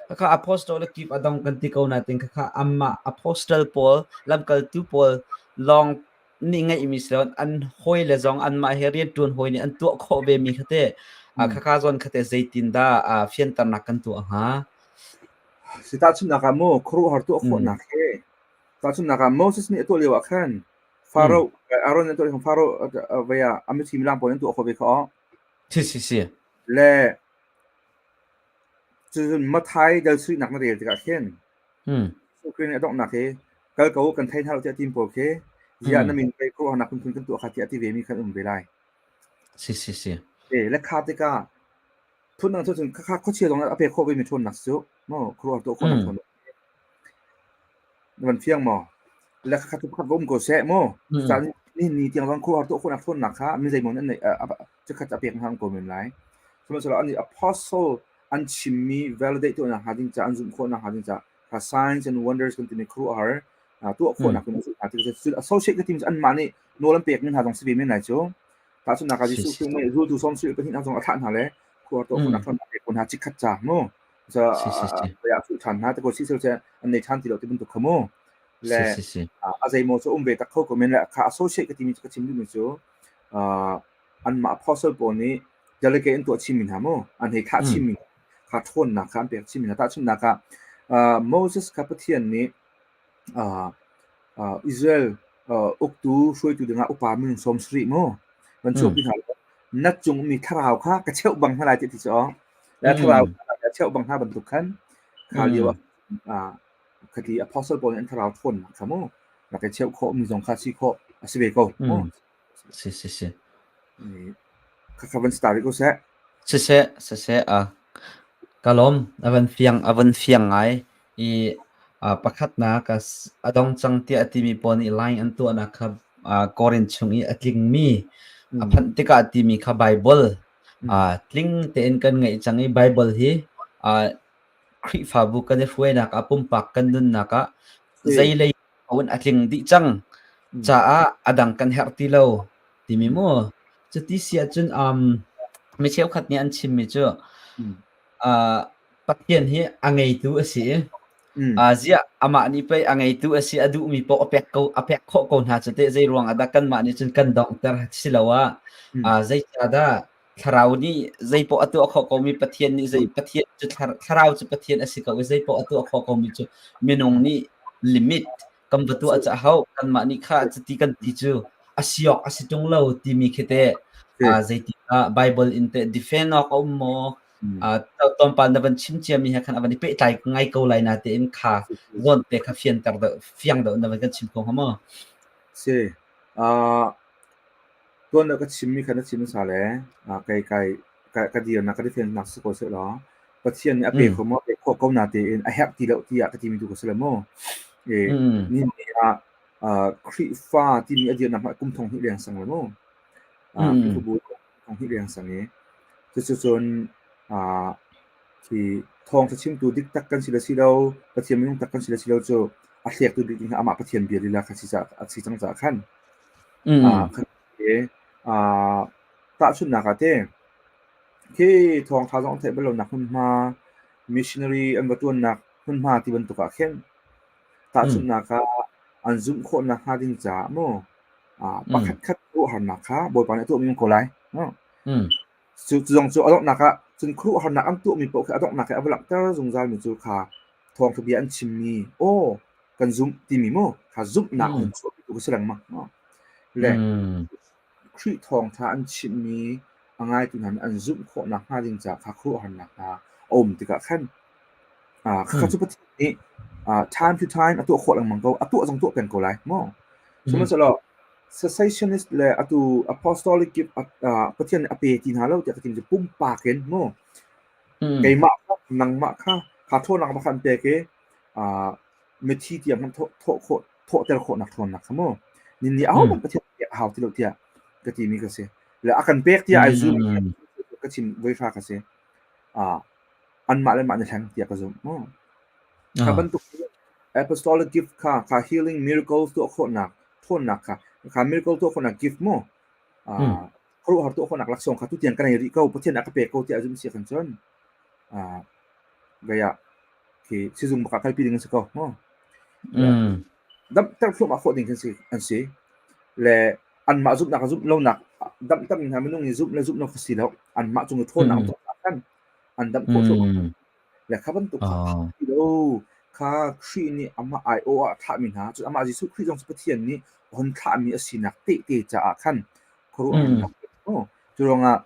khakha apostol kip a dong kan ti ko nain khakha amah apostle pawl lamkaltu pawl lawng nih ngeihmi si lo an hawi le zong anmah he rianṭuan hawi nih an tuah khawh ve mi kha te khakha zawn kha te zeitin dah fianternak kan tuah hnga? Si tahchunhnak ah mu khuaruahhar tuah khawhnak he tahchunhnak ah Moses nih a tuah lio ah khan. Faro Aaron an tuah Faro vei ah a mithi milang pawl an tuah khawh ve kha aw. Si si si. Le cun Mathai dal suihnak na rel tikah khin Ukraine a donghnak hi kal ko kan thei hna lo tiah tim pawl khi ziah na min pei khuaruahnak phunphun kan tuah kha tiah ti ve mi khan um ve lai. Si si si. E le kha tikah phundang cu cun khakha khuachia zong a pek khawh ve mi ṭhawnnak cu mu khuaruah tuah khawhnak ṭhawnnak. Na van fiang maw? Le khakha tu pakhat va um ko seh mu. Caan ni ni tiang zong khuaruah tuah khawhnak ṭhawnnak kha mi zeimaw an neih cikhat a pek hna ko men lai. Sihmanhsehlaw an apostle an chimmi validate tuahnak hnga ding ca an zumh khawhnak hnga ding ca kha signs and wonders kan timi khuaruahhar tuah khawhnak in a zumh hna. Cun associate ka team cu anmah nih nawl an pekmi hna zong si ve men lai cu. Tahchunhnak ah Jesuh Khrih nih zultu 72 hna zong a thlah hna le khuaruahhar tuah khawhnak ṭhawnnak pek hna chikkhat ca mu. A fuh ṭhan hna te ko si sel an nei ṭhan ti lo ti bantuk kha mu. Le a zeimaw cu um ve tak kho ko men le kha associate ka timi cu ka chim duhmi cu anmah apostle pawl nih delegate an tuah chinmi hna mu an hei thlah chinmi kha ṭhawnnak kha an pek chinmi hna. Tahchunhnak ah Moses kha Pathian nih Israel uktu hruaitu dingah upa minung 70 mu van chuahpi hna law na cung mi thlarau kha ka cheuh bang hna lai ti ti cu le thlarau ka cheuh bang hna bantuk khan kha lio ah khati apostle pawl nih an thlarau ṭhawnnak kha mu rak i cheuh khawh mi zong kha si khawh a si ve ko mu. Si si si. Khakha van star rih ko seh. Siseh, siseh, ka lawm. A van fiang, a van fiang ngai. I pakhatnak a dong cang tiah a timi pawl nih line an tuahnak kha Korin chung i a tlingmi a phanh tikah timi kha Bible tling tein kan ngeih cang i Bible hi Khrihfabu kan i hruainak ah pumpak kan nunnak ah zeilei in a tling dih cang caah a dang kan herh ti lo timi mu. Cuti si ahcun mi cheukhat nih an chimmi cu Pathian hi a ngeitu a si i ziah amah nih pei a ngeitu a si a duhmi paoh a pek ko a pek khawh ko hna cu teh zei ruang ah dah kanmah nih cun kan donghter siloah zeicahdah Thlarau nih zeipaoh a tuah khawh komi Pathian nih zei Pathian cu thlarau cu Pathian a si ko i zeipaoh a tuah khawh komi cu minung nih limit kan va tuah ca hau kanmah nih kha cuti kan ti cu a si awk a si ṭung lo timi khi teh zeitindah Bible in teh defend awk a um maw? Tlawmpal na van chim ciami he khan a van i pehtlai ngai ko lai na tein kha zawn te kha fianter deuh fiang deuh na van kan chim kho hnga maw? Si. Tuan ah ka chimmi kha na chim hmasa le kei kai ka dirnak ka defense-nak si ko sehlaw Pathian nih a pe kho maw, a pek khawh ko natein a herh ti lo tiah ka timi tu ka si lo mu. Nihin ni ah Khrihfa timi a dirnak hmanh kum thong hnih leng sang lo mu. Khrihfabu thong hnih leng sang i cuticun khi thawngṭha chimtu dik tak kan si le si lo, Pathian minung tak kan si le si lo cu a hlektu bik ding amah Pathian bia lila kha si cang caah khan Tahchunhnak ah teh khi thawngṭha zong an theih bal lonak hmunhma, missionary an va ṭuannak hmunhma ti bantuk ah khin tahchunhnak ah an zumh khawhnak hnga ding caah maw pakhatkhat khuaruahharnak kha Bawipa nih a tuahmi um ko lai. Cu zong cu a donghnak ah cun khuaruahharnak an tuahmi paoh khi a donghnak i a va langhter zungzalmi cu kha thawngṭha bia an chimmi aw kan zumh timi mu kha zumhnak hun chuahpi tu ka si lengmang. Le Khrih thawngṭha an chimhmi a ngaitu hna nih an zumh khawh nakhnga ding caah kha khuaruahharnak hna a um tikah khan khakha cu Pathian nih time to time a tuah khawh lengmang ko, a tuah zong tuah peng ko lai mu. Sihmanhsehlaw cessationist le atu apostolic gift Pathian nih a pe ti hna lo tiah ka tim cu pumpak in mu keimah kha nangmah kha kha ṭhawnnak bak kha an pek i mithi tiang hmanh thawh khawh thawhter khawhnak ṭhawnnak kha mu ninni ahohmanh Pathian pek a hau ti lo tiah ka timi ka si le a kan pek tiah ai zum ka chim voihra ka si anmah le mah na hleng tiah ka zumh mu kha bantuk apostolic gift kha kha healing miracles tuah khawhnak ṭhawnnak kha kha miracle tuah khawhnak gift mu khuaruahhar tuah khawhnak laksawng kha tutiang ka nei rih ko Pathian a ka pek ko tiah zum si kan cun Vei ah khi sizung bak ah kalpi ding an si ko maw? Damter thluahmah khawh ding kan si an si. Le anmah zumhnak zumh lonak damter hna minung nih zumh le zumh lo kha si lo. Anmah cung i ṭhawnnak an tuah khan an damh khawh thluahmah. Le kha bantuk kha ti lo. Kha Khrih nih amah aiawh ah a thlahmi hna, cun amah Jesuh Khrih zong cu Pathian nih a hun thlahmi a sinak tehte caah khan khuaruahharnak cu ruangah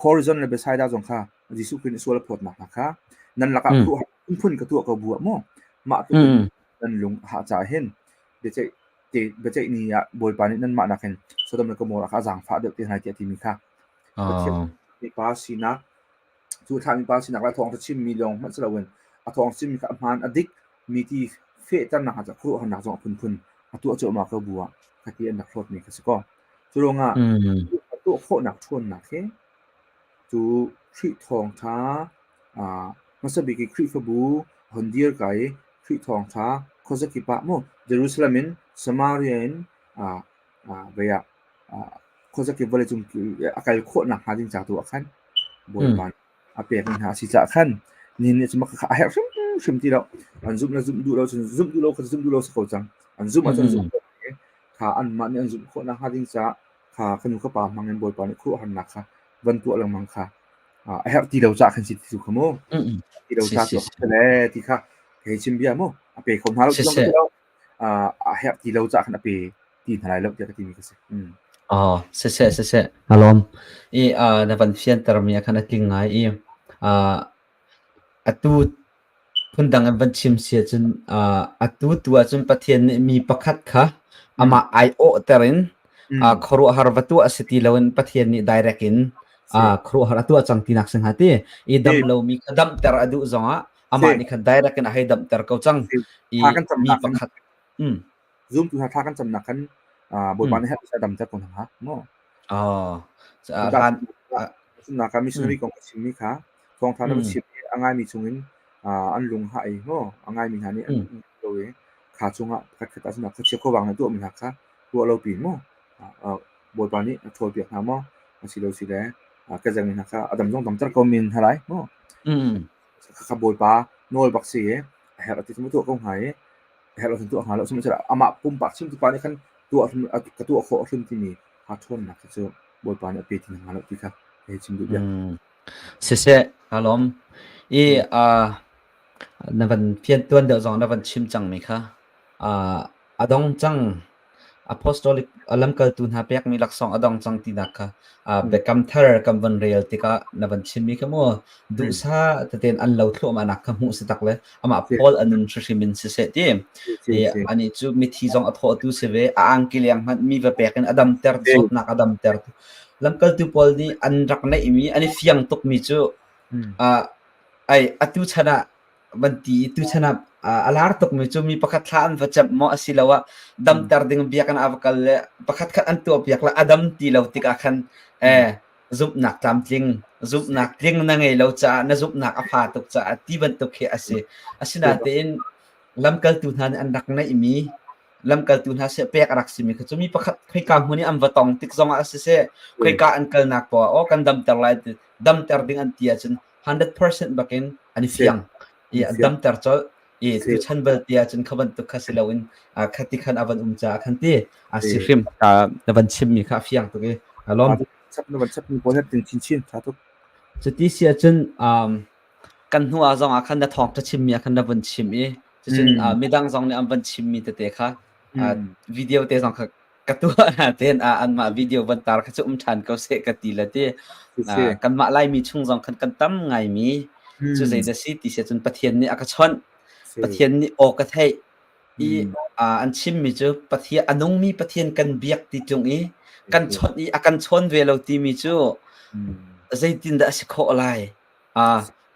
Khorizon le Bethsaida zong kha Jesuh Khrih nih sual a phawtnak hna kha nan lakah khuaruahhar phunphun ka tuah ko bu ah maw mah tluk in nan lung a hah caah hin biaceih te biaceih ni ah Bawipa nih nanmah nakin Sodom le Gomorrah kha a zaangfah deuh te hna tiah a timi kha Pathian pa sinak Cu thlahmi pa sinak le a thawngṭha chimmi lawng hmanh si loin a thawng chimmi kha a hmaan a dik mi ti fehternak hna cu khuaruahharnak zong a phunphun a tuah cuahmah ko bu ah khati an rak hlawtmi kha si kaw. Cu ruangah a tuah khawhnak ṭhawnnak hi cu Khrih thawngṭha hmasa bik i Khrihfabu a hun dir ka i Khrih thawngṭha khuazakip ah mu Jerusalem in Samaria in vei ah khuazakip vawleicung a kal khawh nakhnga ding ca tu ah khan Bawipa a pekmi hna a si caah khan nihin ni cu mah a herh hrimhrim ti lo. An zumh le zumh duh lo cun zumh duh lo kha zumh duh lo si ko cang. An zumh ahcun zumh ko kha anmah nih an zumh khawh nakhnga ding caah kha ka nu ka pa hmang in Bawipa nih khuaruahharnak kha van tuah lengmang kha a herh ti lo caah khan si ti cu kha mu. Ti lo ca tu le ti kha hei chim bia mu a pe kho hna lo ti zong ka ti lo. A herh ti lo caah khan a pe ti hna lai lo tiah ka timi ka si. Oh, siseh siseh alawm. I na van fiantermi ah khan a tling ngai i atu phundang in van chim si ahcun atu tu ahcun Pathian nih mi pakhat kha amah aiawhter in khuaruahhar va tuah si ti loin Pathian nih direct in khuaruahhar a tuah cang tinak si hnga ti. I dam lomi kha damter a duh zongah amah nih khan direct in a hei damter ko cang. I mi pakhat Zumtu hna thla kan camnak khan Bawipa nih a damter ko hna hnga maw? Oh, Cunnak ah missionary kong a chimmi kha thawngtha na va chim i a ngaimi chungin an lung hah i maw a ngaimi hna nih an lo i kha chungah pakhatkhat ah cun khuachia khuavang na tuahmi hna kha ruah lo piin maw Bawipa nih a ṭhawlpiak hna maw asilo sile ka zengmi hna kha a dam zong damter ko men hna lai maw? Khakha Bawipa nawl bak si i a herh a ti cu tuah ko hnga i a herh lo cun tuah hnga lo sihmanhsehlaw amah pumpak chimtu pa nih khan tuah hrim ka tuah khawh hrim timi aa ṭhawnnak kha cu Bawipa nih a pe ti hnga lo ti kha ka hei chim duh bia. Siseh, kaa lawm. I na van fian tuan deuh zong na van chim cangmi kha a dong cang. Apostolic a lamkaltu hna pekmi laksawng a dong cang tinak kha Biakam Thar kan van rel tikah na van chimmi kha mu duhsah tein an lo thluahmahnak kha hmuh si tak le amah Paul a nun hrimhrim in siseh ti. Anih cu mithi zong a thawhtu si ve, a angki leng hmanh mi va pek in a damter, zawtnak a damter. Lamkaltu pawl nih an rak neihmi, an i fiang tukmi cu ai atu chan ah van ti i tuchan ah a lar tukmi cu mi pakhat thla an va cemh maw asiloah damter ding biakinn ah va kal le pakhat khat an tuahpiak le a dam ti lo tikah khan eh zumhnak tlamtling zumhnak tling na ngei lo caah na zumhnak a fa tuk caah ti bantuk khi a si. Asinain lamkaltu hna nih an rak ngeihmi lamkaltu hna seh pek a rak simi kha cu mi pakhat khoika hmun i an va tong tik zongah siseh khoika an kalnak poah aw kan damter lai ti damter ding an ti ahcun 100% bakin an i fiang i an damter colh i tuchan bal ti ahcun kha bantuk kha si loin khati khan a van um caah khan ti a si hrim na van chimmi kha a fiang tuk i alom na van chapmi pawl he tin chinchin tha tuk. Cuti si ahcun kan hnu ah zong ah khan na thawngṭha chimmi ah khan na vun chim i cucun midang zong nih an van chimmi tete kha video te zong kha ka tuah na ten a anmah video van tar kha cu um ṭhan ko seh ka ti le ti. Kanmah Laimi chung zong khan kan tam ngaimi cu zeidah si ti si cun Pathian nih a ka chawnh. Pathian nih aw ka theih i an chimmi cu Pathian a nungmi Pathian kan biak ti ṭung i kan chawnh i a kan chawn ve lo timi cu zeitindah a si khawh lai?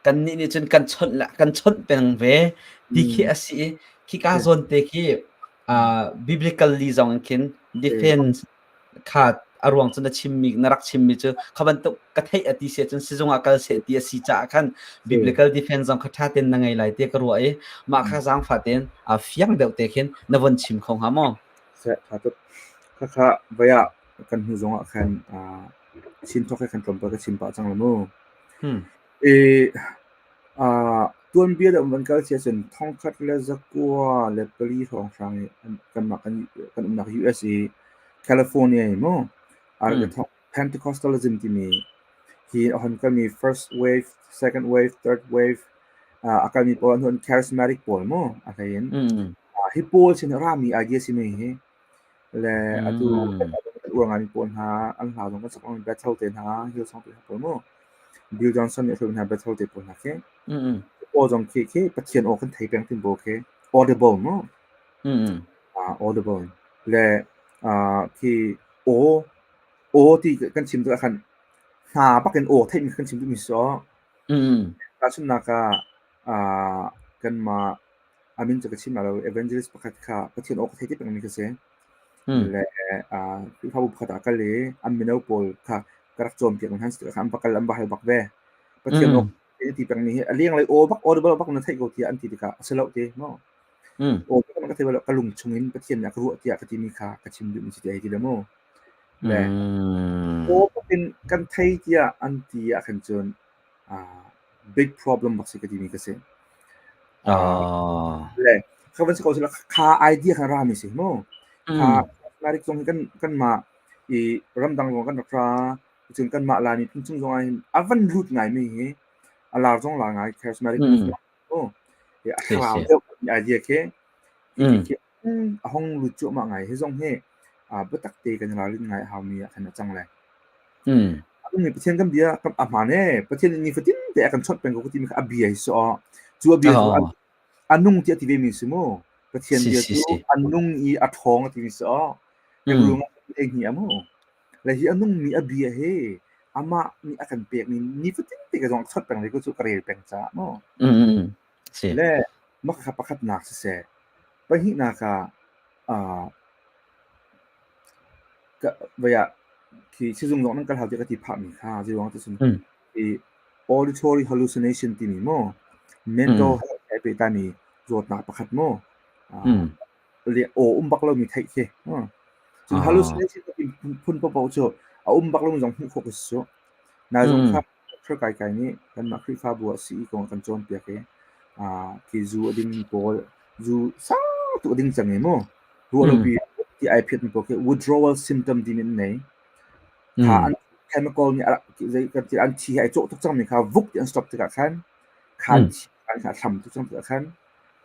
Kannih nih cun kan chawnh le kan chawnh peng ve ti khi a si i khika zawn te khi biblically zong in khin defense kha a ruang cu na chimmi na rak chimmi cu kha bantuk ka theih a ti si ahcun sizung ah kal seh ti a si caah khan biblical defense zong kha ṭha tein na ngei lai ti ka ruah i mah kha zaangfah tein fiang deuh te khin na von chim kho hnga maw? Seh, ṭha tuk. Khakha voi ah kan hnu zong ah khan chin thawk he khan tlawmpal ka chim pah cang la mu. I tuanbia deuh van kal si ahcun 1924 hrawnghrang i kanmah kan umnak US i California i mu a rak i thawk Pentecostalism timi hi a hon kalmi first wave, second wave, third wave. A kalmi pawl an charismatic pawl mu a hlei in. Hi pawl sin a rami idea si mi hi. Le atu kan uar ngaimi pawl hna an hla zong kan sak lengmang Bethel te hna Hillsong te hna pawl mu. Bill Johnson nih a hruaimi hna Bethel te pawl hna khi. Pawl zong khi khi Pathian aw kan thei peng tin pawl khi audible mu. Audible. Le khi aw aw ti kan chim tikah khan hna bak in aw theihmi kan chim duhmi si aw. Tahchunhnak ah kanmah a min cu ka chim lai lo evangelist pakhat kha Pathian aw ka thei ti pengmi ka si. Le Khrihfabu pakhat ah kal i an mino pawl kha ka rak cawnpiak hna si tikah khan an va kal an va hal bak ve. Pathian aw ti pengmi hi a lenglei aw bak audible bak na theih ko tiah an ti tikah a si lo ti maw? Aw ka thei bal lo ka lung chungin Pathian nih a ka ruah tiah ka timi kha ka chim duhmi si ti ai ti le mu. Le aw bak in kan thei tiah an ti ah khan cun big problem bak si ka timi ka si. Le kha van si ko sila kha idea kha rami si mu. Kha narik zong hi kan kanmah i ramdang zong kan rak ra cun kanmah Laimi phun chung zong ah hin a van lut ngai mi hi a lar zong lar ngai charismatic movement mu. A thlarau deuh idea khi khi a hong lut cuahmah ngai. Hi zong hi biatak te kan i ralrin ngai a haumi ah khan a cang lai. A nungmi Pathian kan bia a hmaan ee. Pathian nih nifatin te a kan chawnh peng ko ka timi kha a bia hi si aw. Cu a bia cu a nung tiah ti vemi si mu. Pathian bia cu a nung i a ṭhawng a timi si aw. Hebrew ei hni a mu. Le hi a nungmi a bia hi amah nih a kan pekmi nifatin te ka zong a chawnh peng ve ko cu ka rel peng caah mu. Le mah kha pakhatnak siseh, pahnihnak ah voi ah khi sizung zong nan kal hau tiah ka ti phahmi kha zeiruang ti cun i auditory hallucination timi maw mental health he pehtlaimi zawtnak pakhat maw le aw um bak lomi theih khi. Cun hallucination phun paohpaoh cu a um bak lomi zong hmuh khawh ka si cu. Nai zong kha Doctor Kaikai nih kanmah Khrihfabu ah sii kong a kan cawnpiak i khi zu a dingmi pawl zu sau tuk a ding cang i mu ruah lopi ti ai phiatmi pawl khi withdrawal symptom timi an nei. Kha an chemical nih zei kan ti an thi he ai cawh tuk cangmi kha vuk ti an stop tikah khan kha an thi an kha hlam tuk cang tikah khan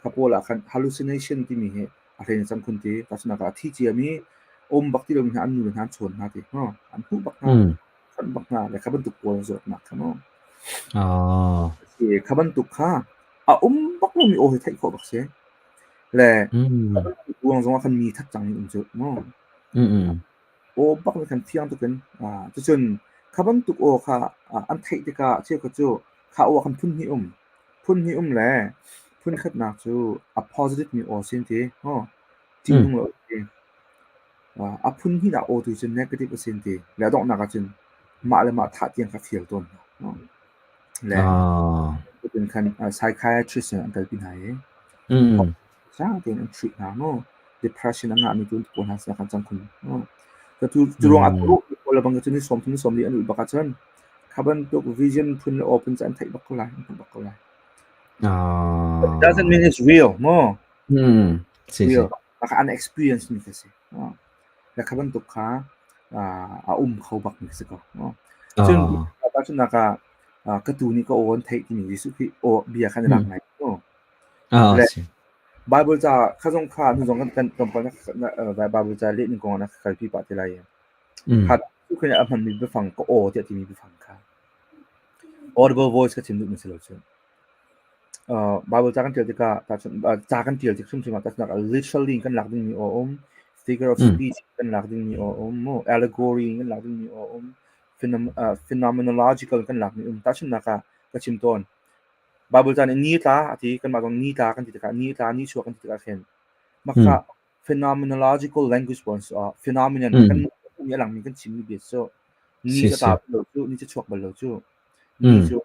kha pawl ah khan hallucination timi hi a hlen cang khun ti. Tahchunhnak ah a thi ciami um bak ti lomi hna an nu le hna an chawn hna ti an hmuh bak hna. Chawnh bak hna le kha bantuk pawl zawtnak kha mu. Kha bantuk kha a um bak lomi aw hi theih khawh bak si. Le ruang zong ah khan mi that cang mi um cu mu. Aw bak nih khan fiang tuk in cucun kha bantuk aw kha an theih tikah cheukhat cu kha aw khan phun hnih um. Phun hnih um le phun khatnak cu a positive mi aw sin ti. Ṭihnung lo ti. A phun hnihnak aw tu cu negative a si an ti. Le a donghnak ahcun mah le mah thah tiang kha fial tawn hna. Le cutin khan psychiatrist in an kalpi hna i sang tein an treat hna mu. Depression a ngahmi tu pawl hna sinah khan cang khun. Cu ruang ah pawl le bang cu ni 30 40 an ulh bak ahcun kha bantuk vision phun le aw phun cu an theih bak ko lai, an hmuh bak ko lai. But it doesn't mean it's real, mu. Si. Baka an experience mi kha si. Le kha bantuk kha a um kho bak mi si ko. Cun tahchunhnak ah ka tu nih ka aw an theih timi Jesuh Khrih aw bia khan i lak ngai. Le Bible ca kha zong kha nu zong kan kan Bible ca leh ning kong ah na kalpi pah te lai. Kha tu khin a hmanmi biafang ka aw tiah timi biafang kha audible voice ka chim duh mi si lo cu. Bible ca kan ṭial tikah ca kan ṭial tik hrimhrim ah tahchunhnak ah literally in kan lak dingmi aw a um, figure of speech in kan lak dingmi aw a um, mu allegory in kan lak dingmi aw a um, phenomenological in kan lakmi um. Tahchunhnak ah ka chim tawn. Bible ca nih ni a tla a ti, kanmah zong ni tla kan ti tikah ni a tla, ni chuak kan ti tikah khin mah kha phenomenological language pawl an si. Phenomenon kan mi a langmi kan chimmi bia cu ni cu a tla bal lo cu, ni cu a chuak bal lo cu. Ni cu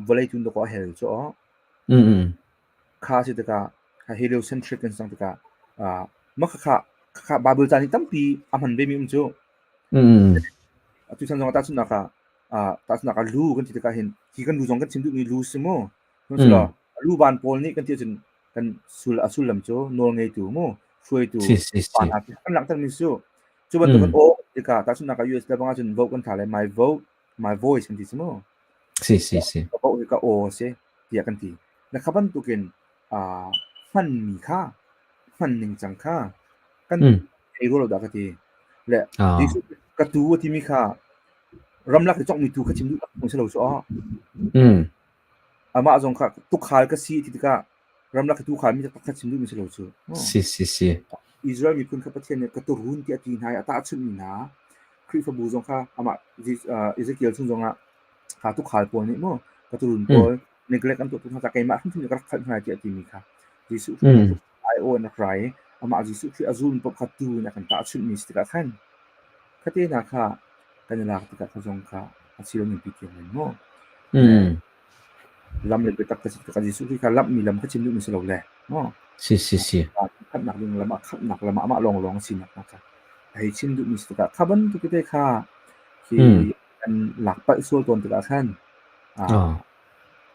vawlei tun dawkaw a hel cu aw. Kha si tikah heliocentric kan sang tikah mah khakha khakha Bible ca nih tampi a hman vemi um cu. Atu chan zong ah tahchunhnak ah tahchunhnak ah lu kan ti tikah hin hi kan lu zong kan chim duhmi lu si mu. Sihmanhsehlaw lu van pawl nih kan ti ahcun kan sul a sullam cu nawl ngeitu mu hruaitu pa hna kan langhtermi cu cu bantuk in aw tikah tahchunhnak ah US le bang ahcun vote kan tha le my vote my voice kan ti si mu. Si si si. Ka vote hi ka aw a si tiah kan ti. Na kha bantukin aa hmanmi kha hman ningcang kha kan thei rua lo dah ka ti. Le Jesuh ka tuu a timi kha ramlak i cawkmi tuu kha chim duh tak si lo cu aw. Amah zong kha tukhal ka si ti tikah ramlak i tukhal mi taktak kha chim duhmi si lo cu. Si si si. Israel miphun kha Pathian nih ka tuurun tiah a ti hna i a tahchunhmi hna Khrihfabu zong kha amah Ezekiel chung zongah kha tukhal pawl nih maw ka tuurun pawl neglect an tuah tuk hna caah keimah hrimhrim nih ka rak khalh hna tiah a timi kha Jesuh Khrih aiawh in a rak ra i amah Jesuh Khrih a zulmi paoh kha tuu in a kan tahchunhmi si tikah khan khate hna kha kan i lak tikah kha zong kha a si lo ningpi tiang in maw lam le biatak ka si tikah Jesuh Khrih kha lamhmi lam kha chim duhmi si lo le maw Si si si. Khamhnak ding lam ah khamhnak lam ah amah lawnglawng a sinak hna kha a hei chim duhmi si tikah kha bantuk tete kha khi kan lak palh sual tawn tikah khan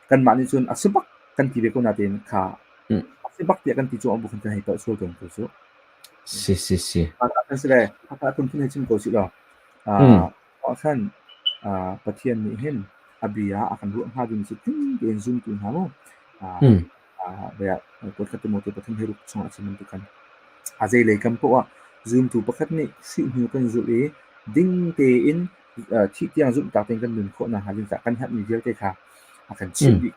kanmah nih cun a si bak kan ti ve ko natein kha a si bak tiah kan ti cu bu khan kan hei palh sual tawn ko cu. Si si si. Kan si le hakha phunphun hei chim ko sih law ah khan Pathian nih hin a bia a kan ruah hnga ding cu tling tein zumtu hna mu Kuatkhat Timote pathum he ruk chungah a chim bantuk khan a zeilei kam poah ah zumtu pakhat nih Khrih hnu kan zulh i ding tein thih tiang zumhtak tein kan nun khawh nakhnga ding caah kan herhmi vialte kha a kan chimh dih.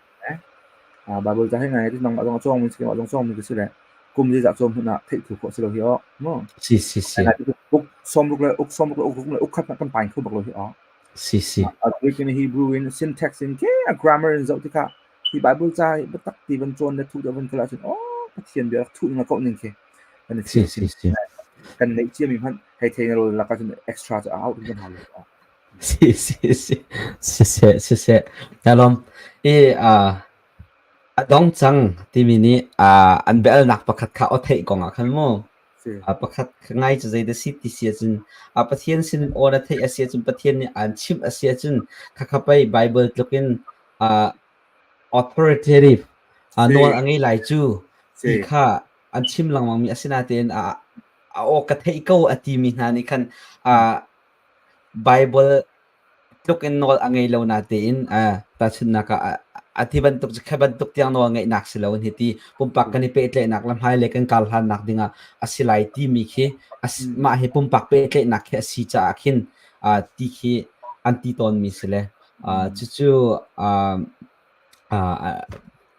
Baibal ca hi ngai ngai nangmah zong a cawngmi si keimah zong cawngmi ka si le kum zeizah cawm hmanh ah theih thu khawh si lo hi aw. Mu. Si si si. Uk sawmruk le uk sawmruk le uk ruk le uk khat kan pain kho bak lo hi aw. Si si. Greek in Hebrew in syntax in ke a grammar in zoh tikah hi Bible ca hi biatak ti van cawn le thuh deuh van kal ahcun aw Pathian bia rak thuh ning a kauh ning khi kan i Si si si. Kan neih ciami hmanh hei thei na rawl lak ahcun extra cu a out in kan hau lo. Si si si. Siseh siseh. Nalom i a dong cang timi nih an biahalnak pakhat kha aw theih kong ah khan mu. Pakhat ngai cu zei dah si ti si ahcun Pathian sin aw na theih a si ahcun Pathian nih aan chimh a si ahcun khakha pei Bible tluk in authoritative nawl a ngei lai cu ti kha an chim lengmangmi a si natein a aw ka theih ko a timi hna nih khan Bible tluk in nawl a ngei lo natein tahchunhnak ah a ti bantuk cu kha bantuk tiang nawl ngeihnak si loin hiti pumpak kan i pehtlaihnak le hmailei kan kar hlannak dingah a si lai timi khi mah hi pumpak pehtlaihnak khi a si caah khin ti khi an ti tawnmi si le cucu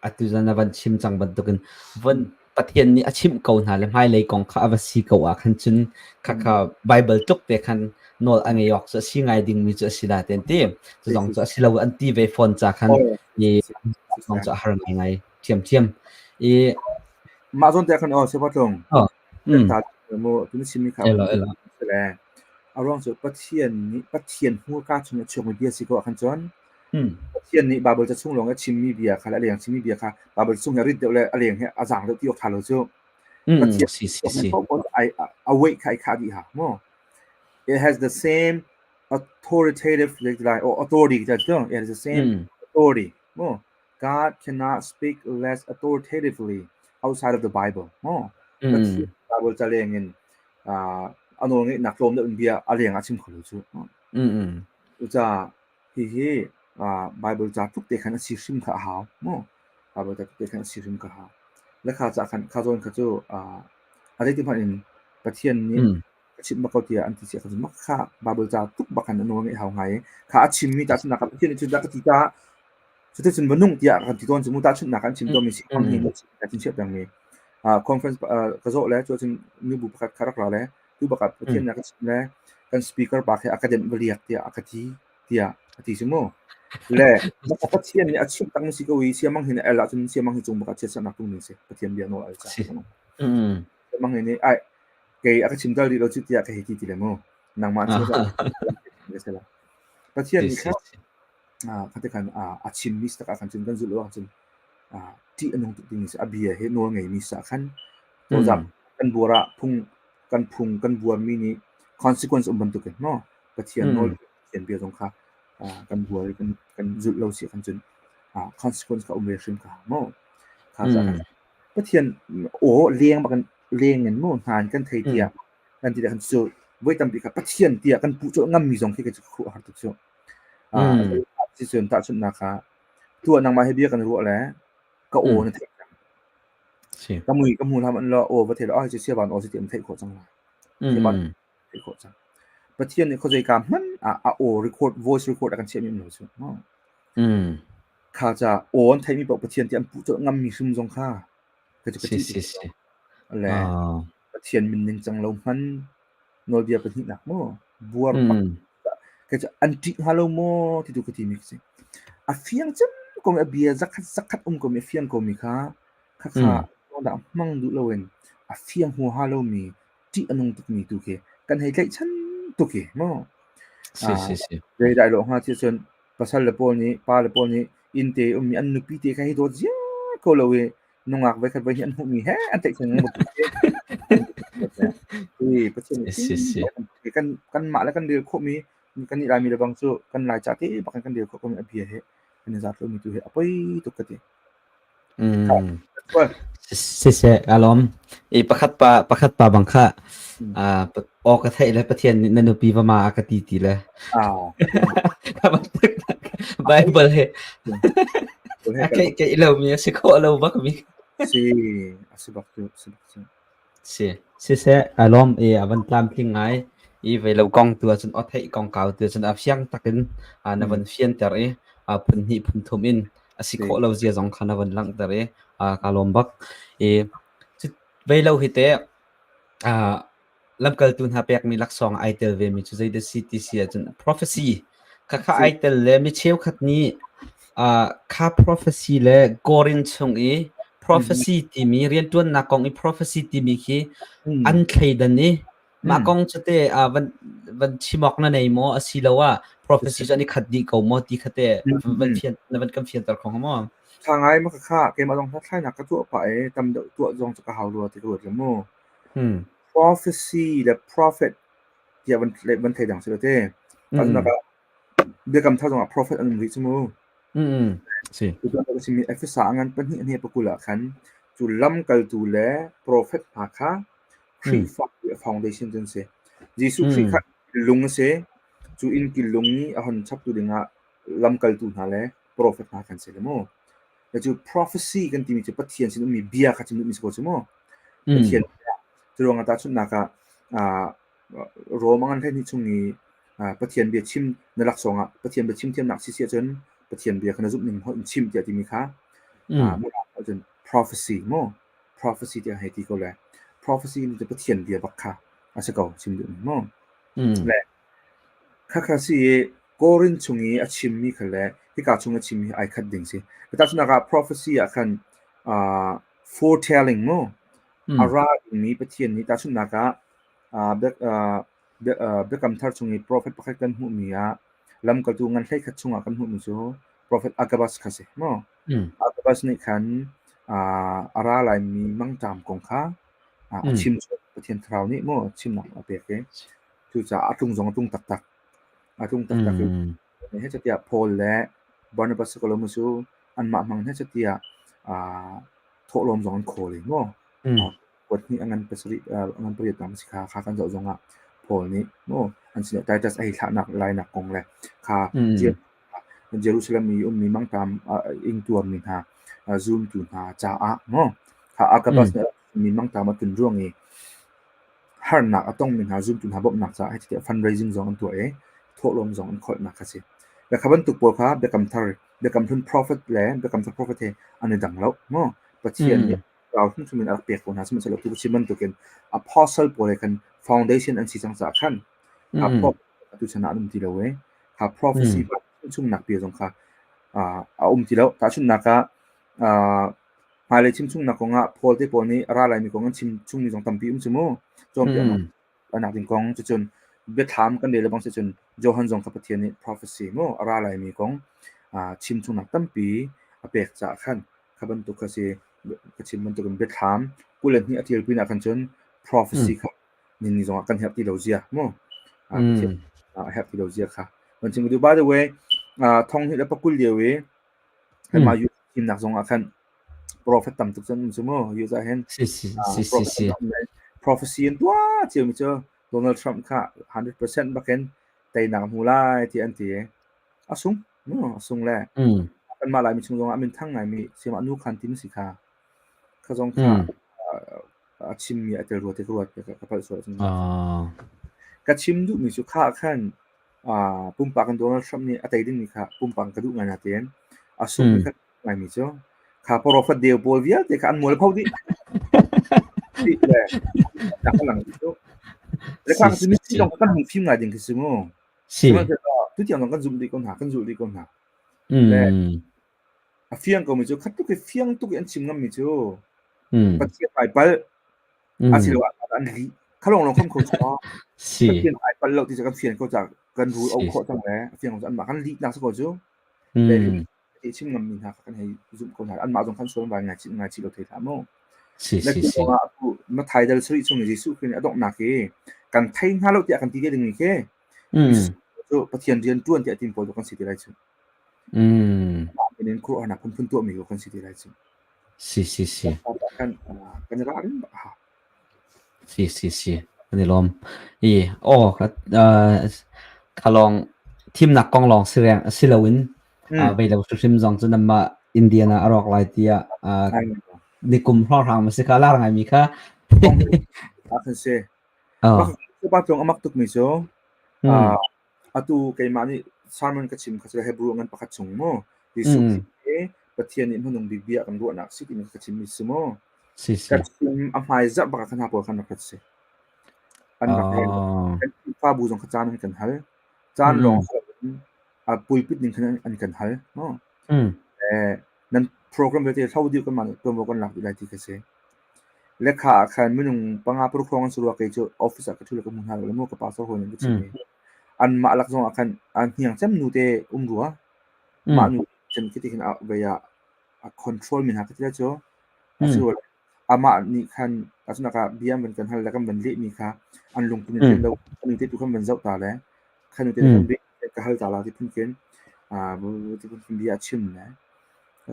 Atu zan a van chim cang bantukin von Pathian nih a chimh ko hna le hmailei kong kha a va si ko ah khan cun khakha Bible tluk te khan nawl a ngei awk cu a si ngai dingmi cu a si la te an ti. Cu zong cu a si lo an ti ve fawn ca khan i zong cu a har ngaingai ṭhiamṭhiam. I Mah zawn te khan aw Sepatlung. Oh. Ta mu tun chimmi kha Elo elo. le a ruang cu Pathian nih Pathian hmurka chung a chuakmi bia si ko ah khan cun Pathian nih Baibal ca chung lawng a chimmi bia kha le a leng chimmi bia kha Baibal chung hi a rit deuh le a leng hi a zaang deuh ti awk ṭha lo cu. Pathian Si si si. ai a weight kha ai khah dih ha mu. It has the same authoritative like or authority it has the same authority mu. God cannot speak less authoritatively outside of the Bible mu. Pathian Bible ca leng in a nawl ngeihnak tlawm deuh in bia a leng ah chim kho lo cu. Cucaah Hihi Baibal ca tluk te khan a si hrim kha a hau mu. Baibal ca tluk te khan a si hrim kha a hau. Le kha ca khan kha zawn kha cu a zeiti hmanh in Pathian nih ka chimh bak ko tiah an ti cia kha cu mak kha Baibal ca tluk bak khan a nawl ngeih hau ngai i kha a chimmi tahchunhnak ah Pathian nih cu dah ka ti ta cuticun va nung tiah kan ti tawn cu mu tahchunhnak an chim tawnmi si hmang hi na chin chiah pengmi conference ka zawh le cu cun nubu pakhat kha rak ra le tu bak ah Pathian nih a ka chimh le kan speaker pa khi a ka denh va liak tiah a ka ti tiah a ti cu mu. Le maka Pathian nih a chimh tak si ko i siamang hin el ahcun siamang hi cung bak ah chiatserhnak tung ning si Pathian bia nawl al ca. Siamang hin ai kei a ka chim dal rih lo cu tiah ka hei ti ti le mu. Nangmah cu Pathian nih kha khate khan a chimmi si tak ah khan cun kan zulh lo ahcun ṭih a nung tuk ding si a bia hi nawl ngeimi sa khan cozah kan buar ah phung kan phung kan buarmi nih consequence um bantuk in maw Pathian nawl Pathian bia zong kha kan buar i kan kan zulh lo si khan cun consequence kha um ve hrim kha maw kha ca khan Pathian aw leng bak leng in mu hna in kan thei tiah kan ti khan cu voi tampi kha Pathian tiah kan puh colh ngammi zong khi ka cu a har tuk cu si cun tahchunhnak kha tuah nangmah he bia kan ruah le. Ka aw na theih cang. Ka mui ka hmu hlah hmanh law aw va thei law ah hi cu Siavan aw si ti an theih khawh cang lai. Siavan theih khawh cang. Pathian nih khuazeika hmanh ah a aw record voice record a kan chiahmi um lo cu. Kha ca aw an theihmi paoh Pathian ti an puh colh ngammi hrim zong kha ka cu ka ṭih tuk. Le Pathian min ningcang lo hman nawlbia pahnihnak maw buar bak kei cu an ṭih hnga lo maw ti tu ka timi ka si. A fiang cem komi a bia zakhat zakhat um komi a fiang komi kha khakha dah hmang duh loin a fiang huaha lomi ṭih a nung tukmi tu khi kan hei tlaihchan tuk hi maw. Si si si. Zeidai lo hnga ti cun pasal le pawl nih pa le pawl nih inn te ummi an nupi te kha hi dawt ziar ko lo i nungak voikhat voi hnih an hmuhmi he an tlaihchan lengmang hi Pathian nih kan kanmah le kan rel khawhmi kan nih Laimi le bang cu kan Laica te bak in kan rel khawh komi a bia he kan i zat lomi tu hi a poi tuk ka ti. Siseh ka lawm. I pakhat pa pakhat pa bang kha aw ka theih le Pathian nih na nupi va ma a ka ti ti le. Bible he a keih keih lomi a si khawh lo bak mi. Si, a si bak cu, si bak cu. Si, siseh a lawm i a van tlamtling ngai i vei lo kong tu ahcun aw theih kongkau tu ahcun a fiang takin na van fianter i phun hnih phun thum in a si khawh lo zia zong kha na van langhter i ka lawm bak. I vei lo hi teh Lamkaltu hna pekmi laksawng ai tel vemi cu zeidah si ti si ahcun prophecy khakha ai tel le mi cheukhat nih kha prophecy le Korin chung i prophecy timi rianṭuannak kong i prophecy timi khi an thleidan i mah kong cu te van van chim awk na nei maw asiloah prophecy cu an i khat dih ko maw ti kha te van fian na van kan fianter kho hnga maw? Ṭha ngai ma khakha keimah zong hlathlainak ka tuah pah i tam deuh tuah zong cu ka hau rua ti ka ruat le mu. Prophecy le prophet tiah van van thei dang si lo te. Tahchunhnak ah Biakam Thar zongah prophet an um rih cu mu. Si. Tutan ka chimmi Efesa a ngan pahnih a hne pakul ah khan cu lamkaltu le prophet hna kha Khrihfa foundation cu an si. Jesuh Khrih kha lung a si. Cu inn kil lung nih a hon chaptu dingah lamkaltu hna le prophet hna kan si le mu. Cu prophecy kan timi cu Pathian sin ummi bia kha chim duhmi si ko cu mu. Pathian bia. Cu ruangah tahchunhnak ah Rom a ngan hleihnih chung i Pathian bia chim na laksawng ah Pathian bia chim thiamnak si si ahcun Pathian bia kha na zumh ning hoih in chim tiah timi kha ahcun prophecy mu prophecy tiah hei ti ko le prophecy ni cu Pathian bia bak kha a si ko chim duhmi mu. Le Khakha si i Korin chung i a chimmi kha le hika chung a chimmi hi ai khat ding si. Tahchunhnak ah prophecy ah khan foretelling mu a ra dingmi Pathian nih tahchunhnak ah Biakam Thar chung i prophet pakhat kan hmuhmi ah lamkaltu ngan 11 chungah kan hmuhmi cu prophet Agabus kha si mu. Agabus nih khan a ra laimi mangṭam kong kha a chim Pathian Thlarau nih mu chimnak a pek i Cucaah a tlung zong a tlung taktak. A tlung taktak i hecatiah Paul le Barnabas si ko lo maw cu anmah hmang hecatiah thawhlawm zong an khawl i maw kuat hnih a ngan pasarih a ngan pariat bang si kha kha kan zoh zongah Paul nih maw an sinah Titus a hei thlahnak lainak kong le kha Jerusalem i ummi mangṭam ingtuarmi hna zumtu hna caah maw kha Agabus nih mi mangṭam a tlun ruang i Harnak a tongmi hna zumtu hna bawmhnak caah hei tiah fundraising zong an tuah i thawhlawm zong an kholhnak kha a si. Le kha bantuk pawl kha Biakam Thar, Biakam Hlun prophet le Biakam Thar prophet he an i dang lo. Maw? Pathian nih rau hrimhrim in a rak pek ko hna. Sihmanhsehlaw tu chim bantukin apostle pawl he khan foundation an si cang caah khan kha prophet atu chan ah an um ti lo i kha prophecy chungnak bia zong kha a um ti lo. Tahchunhnak ah Hmailei chimchungnak kongah Paul te pawl nih a ra laimi kong an chim chungmi zong tampi um cu mu. Cawnpiaknak anak ding kong cucun biathlam kan rel bang sicun Johan zong kha Pathian nih prophecy mu a ra laimi kong chimchungnak tampi a pek caah khan kha bantuk kha si ka chim bantukin biathlam 22 a ṭial pinah khan cun prophecy kha nini zongah kan herh ti lo zia mu. Pathian a herh ti lo zia kha. Van chim ka duh. By the way, thong hnih le pakul lio i Kanmah US thimnak zong ah khan prophet tam tuk cun um cu mu. US ah hin Si si si si si. prophecy an tuah ciomi cu Donald Trump kha 100% bakin teinak hmu lai ti an ti. A sung, mu, a sung le. Kanmah Laimi chung zongah a minthang ngaimi Sayamah Nu Khan Tin si kha. Kha zong kha a chimmi a tel rua ti ka ruat ka palh sual ahcun. Ka chim duhmi cu kha ah khan pumpak in Donald Trump nih a tei dingmi kha pumpak in ka duh ngai natein a sungmi kha ngaimi cu kha prophet deu pawl vialte kha an mualpho dih. Dih le a lang dih cu. Le kha cu mipi zong kan hung fim ngai ding khi si mu. Sihmanhsehlaw tutiang zong kan zumh dih ko hna, kan zulh dih ko hna. Le a fiang komi cu khat tuk i fiang tuk i an chim ngammi cu Pathian ai palh asiloah an lih kha lawng lawng kham kho cu Pathian ai palh lo ti cu kan fian ko cang kan rul o khawh cang le a fiang ko anmah kan lih nak si ko cu le ti chim ngammi hna kha kan hei zumh ko hna anmah zong khan sual vai ngai chih ngai chih lo thei hlah mu Si le si cu si. ah atu Matthai dal sarih chung i Jesuh Khrih nih a donghnak i kan thei hna lo tiah kan ti te dingmi khi cu Pathian rian ṭuan tiah tin pawl cu kan si ti lai cu. Mah min in khuaruahnak phunphun tuahmi ko kan si te lai cu. Si si si. Kan kan i ralrin bak a hau. Si si si. Kan i lawm. I aw kha lawng thimnak kong lawng si reng si loin vei lo hrimhrim zong cu nanmah Indiana a rawk lai tiah nikum hrawnghrang ma si kha lar ngaimi kha. Kan si. Pa tlung a mak tukmi cu Atu keimah nih sermon ka chim kha cu Hebrew ngan pakhat chung mu. Jesuh Khrih hi Pathian nih hmanung bik bia kan ruahnak si timi ka chimmi si mu. Si si. Ka chim a hmai zarh bak ah khan hna pawl khan rak rat si. An rak rel. Kan Khrihfabu zong kha caan an kan hal. Caan lawng si loin a pulpit ning khan an kan hal. Mu. Eh, nan program vialte hlo dih kanmah nih tuanvo kan lak dih lai ti kha si. Lekha ah khan minung panga paruk hrawng an si rua kei cu office ah ka ṭhu le ka hmu hna lo le mu ka pastor hawi nih an ka chimh i anmah lak zong ah khan an hniang cem nu te um rua. Mah nu cem khi ti khin a vei ah a control mi hna ka ti lai cu. Asilole amah nih khan tahchunhnak ah bia an van kan hal le kan van lehmi kha an lungput in tlin lo ka nu te tu khan van zoh ta le kha nu te khan ka hal ta la ti phun khin ti phun khin bia a chim le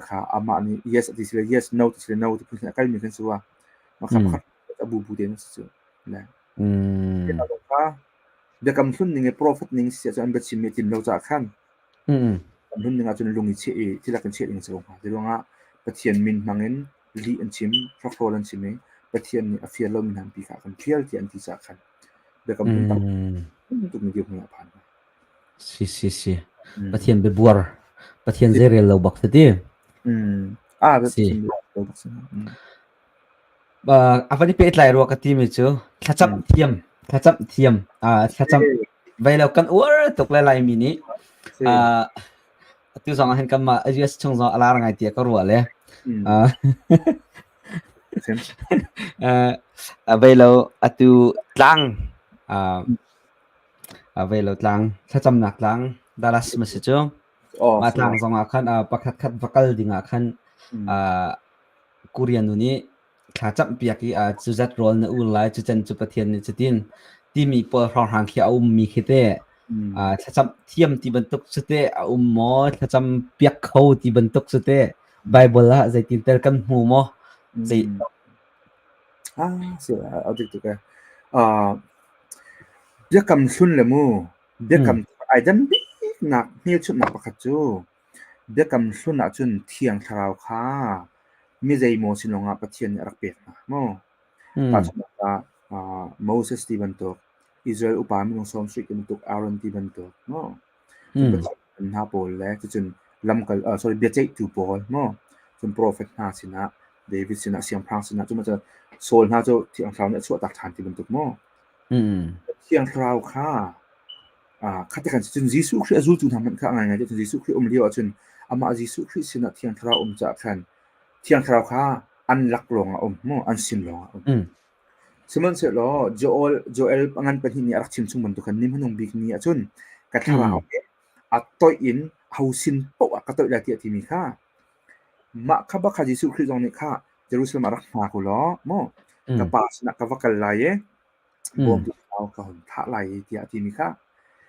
kha amah nih yes a ti si le yes no ti si le no ti phun khin a kalmi kan si rua. Mah kha pakhat a bubu te an si cu. Le kha biakam hlun ning i profet ning si ahcun an biachim mi a tlin lo caah khan kan hlun ning ahcun lung i cheh i thilak in cheh ding a si ko hnga. Cu ruangah Pathian min hmang in lih an chim, hrokhrawl an chim i Pathian nih a fial lomi hna pi kha a kan fial tiah an ti caah khan biakam hlun tam tukmi dirhmun ah a phan. Si si si. Pathian biabuar. Pathian zeirel lo bak si ti. Ah, Si. Pathian biabuar lo bak si. A van i pehtlai rua ka timi cu thlacamh thiam, thlacamh thiam, thlacamh vei lo kan uar tuk le Laimi nih. Atu zong ah hin kanmah US chung zong a lar ngai tiah ka ruah le. Vei lo atu tlang, vei lo tlang, thlacamnak tlang, Dallas ma si cu. Mah tlang zong ah khan pakhat khat va kal ding ah khan Korea nu nih thla camhpiak i cuzat rawl na ul lai, cucan cu Pathian nih cutin timi pawl hrawnghrang khi a ummi khi teh thlacam thiam ti bantuk cu teh a um maw? Thlacam piak kho ti bantuk cu teh Bible ah zeitin tel kan hmu maw? Zei Ah, si a dik tuk e. Biakam hlun le mu biakam ai dan biknak hmelchunhnak pakhat cu Biakam Hlun ahcun Thiang Thlarau kha mi zeimaw sin lawngah Pathian nih a rak pek hna maw? Tahchunhnak ah Moses ti bantuk, Israel upa minung sawmsarih ti bantuk, Aaron ti bantuk, maw? Cun Pathian hna pawl le cucun lamkal sorry biaceihtu pawl, maw? Cun profet hna sinah, David sinah, siangpahrang sinah, cu bantuk Saul hna cu Thiang Thlarau nih a chuahtak ṭhan ti bantuk maw? Thiang Thlarau kha Kha ti khan cun Jesuh Khrih a zultu hna hmanh kha a ngaingai ti Jesuh Khrih um lio ahcun amah Jesuh Khrih sinah Thiang Thlarau um caah khan Thiang Thlarau kha an lak lawng ah um mu an sin lawng ah um. Sihmanhsehlaw Joel Joel ngan pahnih nih a rak chim chung bantuk khan ni hmanung bik ni ahcun ka thlarau he a toih in ho sin paoh ah ka toih lai tiah timi kha mah kha bak kha Jesuh Khrih zong nih kha Jerusalem ah rak hna ku law mu ka pa sinah ka va kal lai i Bawmtu thlarau ka hun thlah lai i tiah a timi kha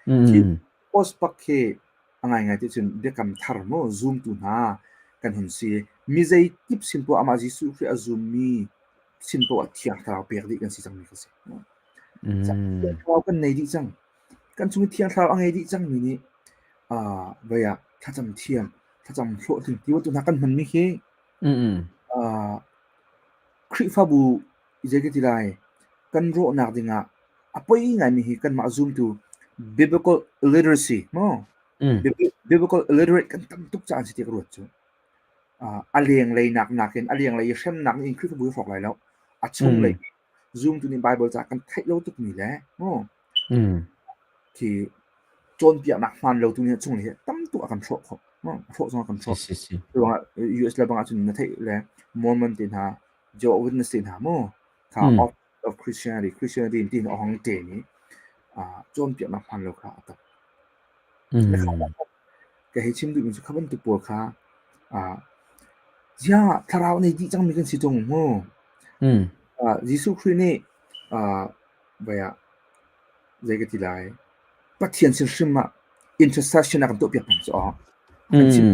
khi post pak khi a ngaingai ti cun biakam thar mu zumtu hna kan hun si mi zeikip sin poah amah Jesuh Khrih a zummi sin poah thiang thlarau pek dih kan si cangmi kha si. Thiang thlarau kan nei dih cang. Kan chung i thiang thlarau a ngei dih cangmi nih vei ah thlacam thiam. Thlacam hlawhtling ti bantuk hna kan hmanmi khi Khrihfabu zei ka ti lai kan rawhnak dingah a poi ngaimi hi kanmah zumtu biblical illiteracy maw biblical illiterate kan tam tuk caah an si ti ka ruat cu. A lenglei nak nakin a lenglei i hremnak nih in Khrihfabu hi hrawk lai lo. A chunglei zumtu nih Bible ca kan theih lo tukmi le maw khi cawnpiaknak hmaan lo tu nih chunglei hi tam tuk a kan hrawh khawh. Hrawh zong a kan hrawh. Ruangah US le bang ahcun na theih le Mormon te hna, Jehovah Witness te hna mu kha of, of Christianity, Christianity ti a hong te ni cawnpiaknak hmaan lo kha a tam. Ka hei chim duhmi cu kha bantuk pawl kha ziah thlarau nei dih cangmi kan si ṭung mu. Jesuh Khrih nih vai ah zei ka ti lai Pathian sin hrim ah intercession a kan tuahpiak peng cu aw. Kan chim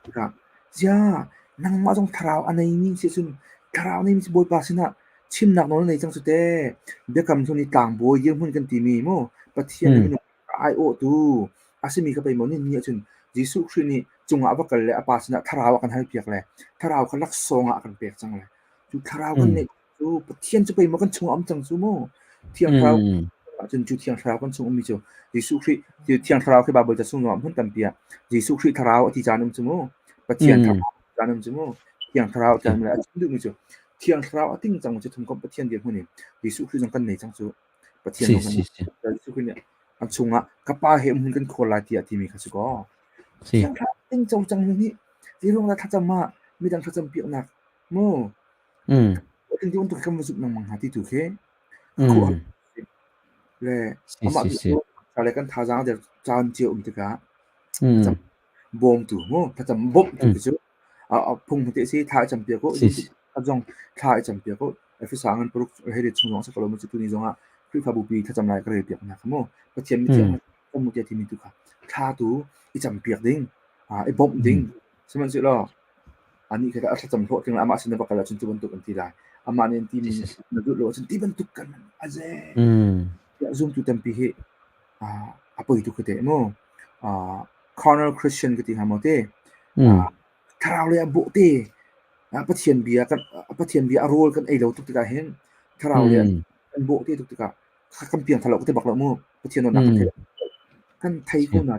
tikah ziah nangmah zong thlarau a neimi si cun thlarau neimi si Bawipa sinah chimnak nawl na nei cang cu te. Biakam hlun i tlangbawi dirhmun kan timi mu Pathian le minung aiawhtu a simi ka pei maw ni ahcun Jesuh Khrih nih cungah a va kal le a Pa sinah thlarau a kan halpiak le thlarau kha laksawng ah a kan pek cang le cu thlarau kan neih cu Pathian cu pei maw kan chungah um cang cu mu. Thiang Thlarau ahcun cu Thiang Thlarau kan chung ummi cu Jesuh Khrih Thiang Thlarau khi Baibal ca chung zongah hmun tampi ah Jesuh Khrih Thlarau a ti caan um cu mu. Pathian Thlarau a ti caan um cu mu. Thiang Thlarau a ti caan a chim duhmi cu Thiang Thlarau a ting cang cu thumkomh Pathian dirhmun in Jesuh Khrih zong kan nei cang cu. Pathian zong kan Jesuh Khrih nih an chungah ka Pa he umhmun kan khawl lai tiah a timi kha si kaw. Thiang Thlarau ting co cangmi nih zeiruang dah thlacam ah midang thlacam piaknak mu Kan ti bantuk kan va zumh lengmang hna ti tu khi le amah tu le kan thazaang der caan cio um tikah thlacam bawmtu mu thlacam bawmhtu khi cu phung te si thla i campiak ko zong thla i campiak ko Efesa ngan paruk hei chung zong sa ko mu cu tuni zongah Khrihfabu pi thlacam lai ka rel piak hna kha mu Pathian mithiang kan mu tia timi tu kha thla tu i campiak ding i bawmh ding sihmanhsehlaw Anih kha a thlacam hlawhtling le amah sin na va kal ahcun cu bantuk an ti lai. Amah nih an timi na duh lo ahcun ti bantuk kan a ze. Tiah zumtu tampi hi a poi tuk te mu. Carnal Christian ka ti hnga maw te. Thlarau lei ah bawh te. Pathian bia kan Pathian bia a rawl kan ei lo tuk tikah hin thlarau lei kan bawh te tuk tikah kan piang thalo ka ti bak lo mu. Pathian nawl kan thei kan thei ko na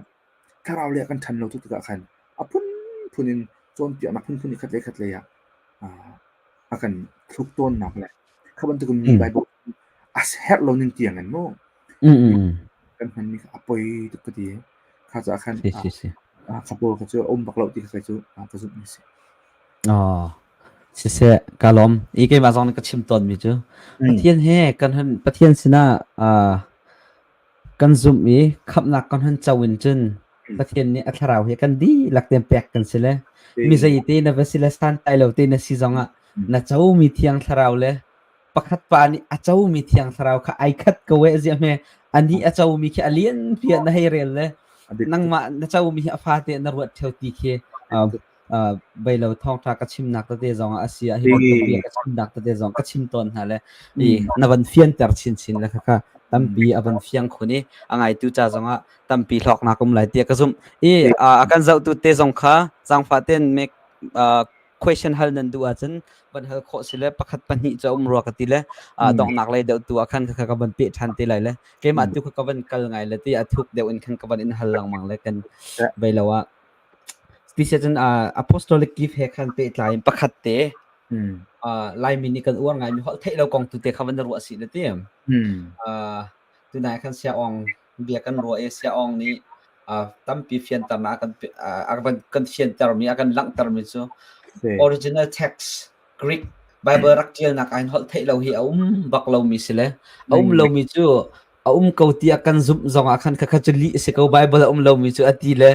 thlarau lei ah kan ṭhan lo tuk tikah khan a phunphun in cawnpiaknak phunphun i khat le khat lei ah a kan thluk tawnnak le kha bantuk in mi Bible a herh lo ning tiang in mu kan hmanmi kha a poi tuk ka ti. Kha caah khan kha pawl kha cu a um bak lo ti kha cu ka zumh mi si. Siseh, ka lawm. I keimah zong nih ka chim tawnmi cu Pathian he kan hun Pathian sinah Kan zumh i khamhnak kan hun co in cun Pathian nih a thlarau hi kan dihlak tein pek kan si le mi zeite na va si le santlai lo te na si zongah na comi thiang thlarau le pakhat pa nih a comi thiang thlarau kha ai khat ko eh ziah hme anih a comi khi a lian piah na hei rel le nangmah na comi hi a fate na ruat theo ti khi beilo thawngṭha ka chimnak tete zong ah a si ah hi bantuk bia ka chimnak tete zong ka chim tawn hna le i na van fianter chinchin le khakha tampi a van fiang khun i a ngaitu ca zongah tampi hlawknak um lai tiah ka zumh i a kan zohtu te zong kha zaangfah ten mek question hal nan duh ahcun van hal khawh si le pakhat pahnih cu a um rua ka ti le donghnak lei deuh tu ah khan kha ka van peh ṭhan te lai le keimah tu kha ka van kal ngai le ti a thuk deuh in khan ka van in hal lengmang le kan bei lo ah Tisacun apostolic gift he khan pehtlai in pakhat te Laimi nih kan uar ngaimi holh theih lo kong tu te kha van ruah sih na ti. Tunai khan Siaawng bia kan ruah i Siaawng nih tampi fianternak a kan a kan fiantermi a kan langhtermi cu original text Greek Bible rak ṭialnak ah hin holh theih lo hi a um bak lomi si le a um lomi cu a um ko tiah kan zumh zongah khan khakha cu lih a si ko Bible a um lomi cu a ti le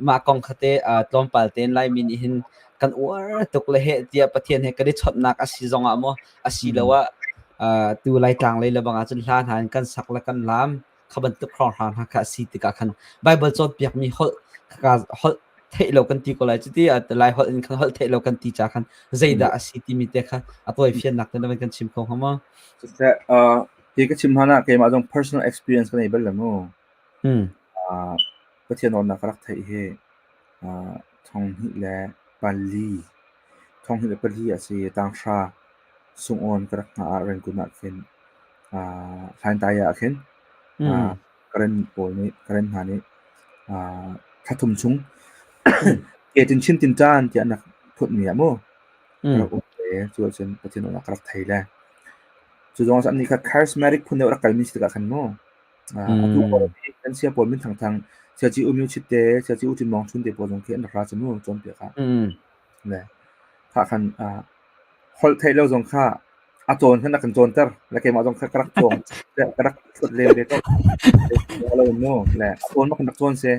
mah kong kha te tlawmpal tein Laimi nih hin kan uar tuk le heh tiah Pathian he kan i chawnhnak a si zongah maw a si lo ah tu Laitlang lei le bang ah cun hla hna in kan sak le kan laam kha bantuk hrawnghrang hna kha a si tikah khan Bible cawnpiakmi holh khaka holh theih lo kan ti ko lai cu ti Lai holh in khan holh theih lo kan ti ca khan zeidah a si timi te kha a tawi fiannak te na van kan chim kho hnga maw? Siseh, hi ka chim hlan ah keimah zong personal experience ka nei bal lo mu. Pathian nawnnak ka rak theih hi. 2004 2004 a si tanghra sungawn ka rak hngah ah Rangoon ah khin Hlaintai ah khin Karen pawl nih Karen hna nih thla thum chung ke tin chin tin ṭan tiah an rak phutmi ah mu ka rak um ve. Cu ahcun Pathian dawtnak ka rak thei le cu zong ah annih kha charismatic phun deuh rak kalmi si tikah khan mu atu kan sia pawl min thangthang Siaci U Myo Chit te, Siaci U Tin Mawng Chun te pawl zong khi an rak ra cu mu cawnpiak ah. Le kha khan holh theih lo zong kha a cawn khan a kan cawnter le keimah zong kha ka rak cawng ka rak ṭhut len ve ko. Lo mu le a cawn ma kan rak cawn se.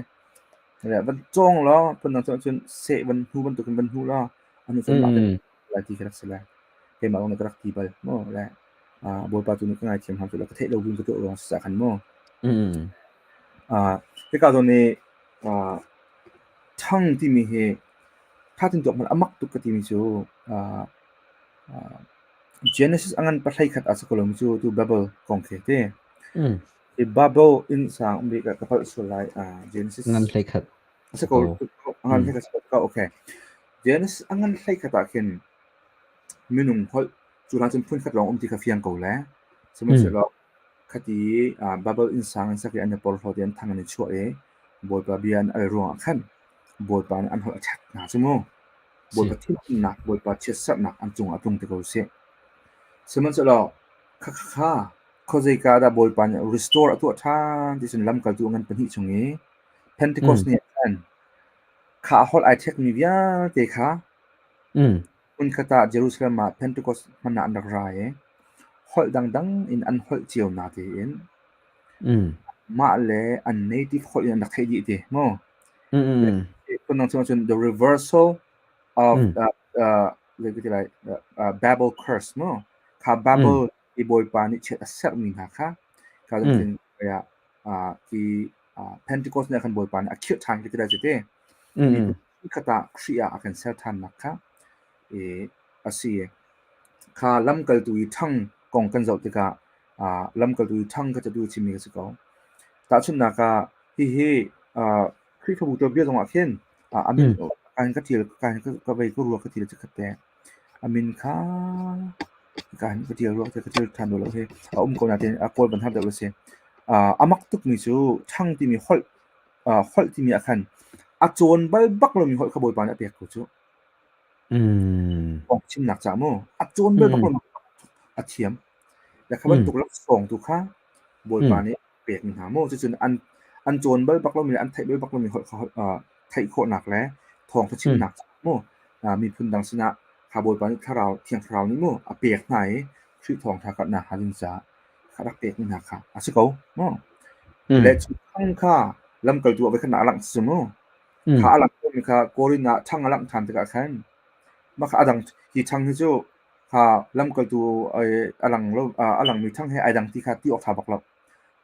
Le van cawng law phundang cun cun seh van hnu bantukin van hnu law anu cun mah lai ti ka rak si lai. Keimah zong nih ka rak ti bal mu le Bawipa tu nih ka ngaithiam hram cu le ka theih lo buin ka tuah ruang si khan mu. Hika zawn i ṭhang timi hi ṭha tein tuak hmanh a mak tuk ka timi cu Genesis a ngan pahlei khat ah si ko lomi cu tu Babel kong khi ti. Hi Babel inn sang um bik ah ka palh sual lai. Genesis ngan hlei khat. A si ko ngan hlei khat si ko okay. Genesis a ngan hlei khat ah khin minung holh cu hlan cun phun khat lawng um ti kha fiang ko le sihmanhsehlaw Khati Babel innsang an sak i an i porhlaw i an thang an i chuah i Bawipa bia an al ruangah khan Bawipa nih an holh a ṭhek hna cu mu. Bawipa thinhunnak, Bawipa chiatserhnak an cungah tlung te ko seh. Sihmanhsehlaw khakha khuazeika dah Bawipa nih restore a tuah ṭhan ti cun lamkaltu a ngan pahnih chung i Pentecost ni ah khan kha a holh ai ṭhekmi vialte kha Hmunkhat ah Jerusalem ah Pentecost hman ah an rak ra i holh dangdang in an holh cio natein mah le an native holh in an rak theih dih ti mu. Phundang chung ahcun the reversal of zei ka ti lai Babel curse mu. Kha Babel i Bawipa nih chiat a serhmi hna kha kha ah ti Pentecost nih khan Bawipa nih a khirh ṭhan ka ti lai cu ti. Miphun khat ah Khrih ah a kan ser ṭhannak kha a si. Kha lamkaltu i ṭhang kong kan zoh tikah lamkaltu i ṭhang kha catu chimmi ka si ko. Tahchunhnak ah hihi Khrihfabu tuanbia zongah khin a min kan ka ṭial kan ka vei ka ruak ka ti le chikkhat te. A min kha ka hin ka ṭial rua ka ṭial ṭhan duh lo hi. A um ko nain a kawl ban har deuh a si. A mak tukmi cu ṭhang timi holh holh timi ah khan a cawn bal bak lomi holh kha Bawipa nih a pek ko cu. Kong chimnak caah mu a cawn bal bak lomi a thiam. Le kha bantuk laksawng tu kha Bawipa nih pek mi hna mu. Cucun an an cawn bal bak lomi le an theih bal bak lomi holh kha theih khawhnak le thawngṭha chimnak caah mu miphun dang sinah kha Bawipa nih thlarau Thiang Thlarau nih mu a pek hna i Khrih thawngṭha karhnak hnga ding caah kha rak pek mi hna kha a si ko mu. Le cu thang kha lamkaltu ah voikhatnak a langh cu mu. Kha a langh mi kha Korin ah ṭhang a langh ṭhan tikah khan mah kha a dang hi ṭhang hi cu kha lamkaltu a lang lo a langmi ṭhang he ai dang ti kha ti awk ṭha bak lo.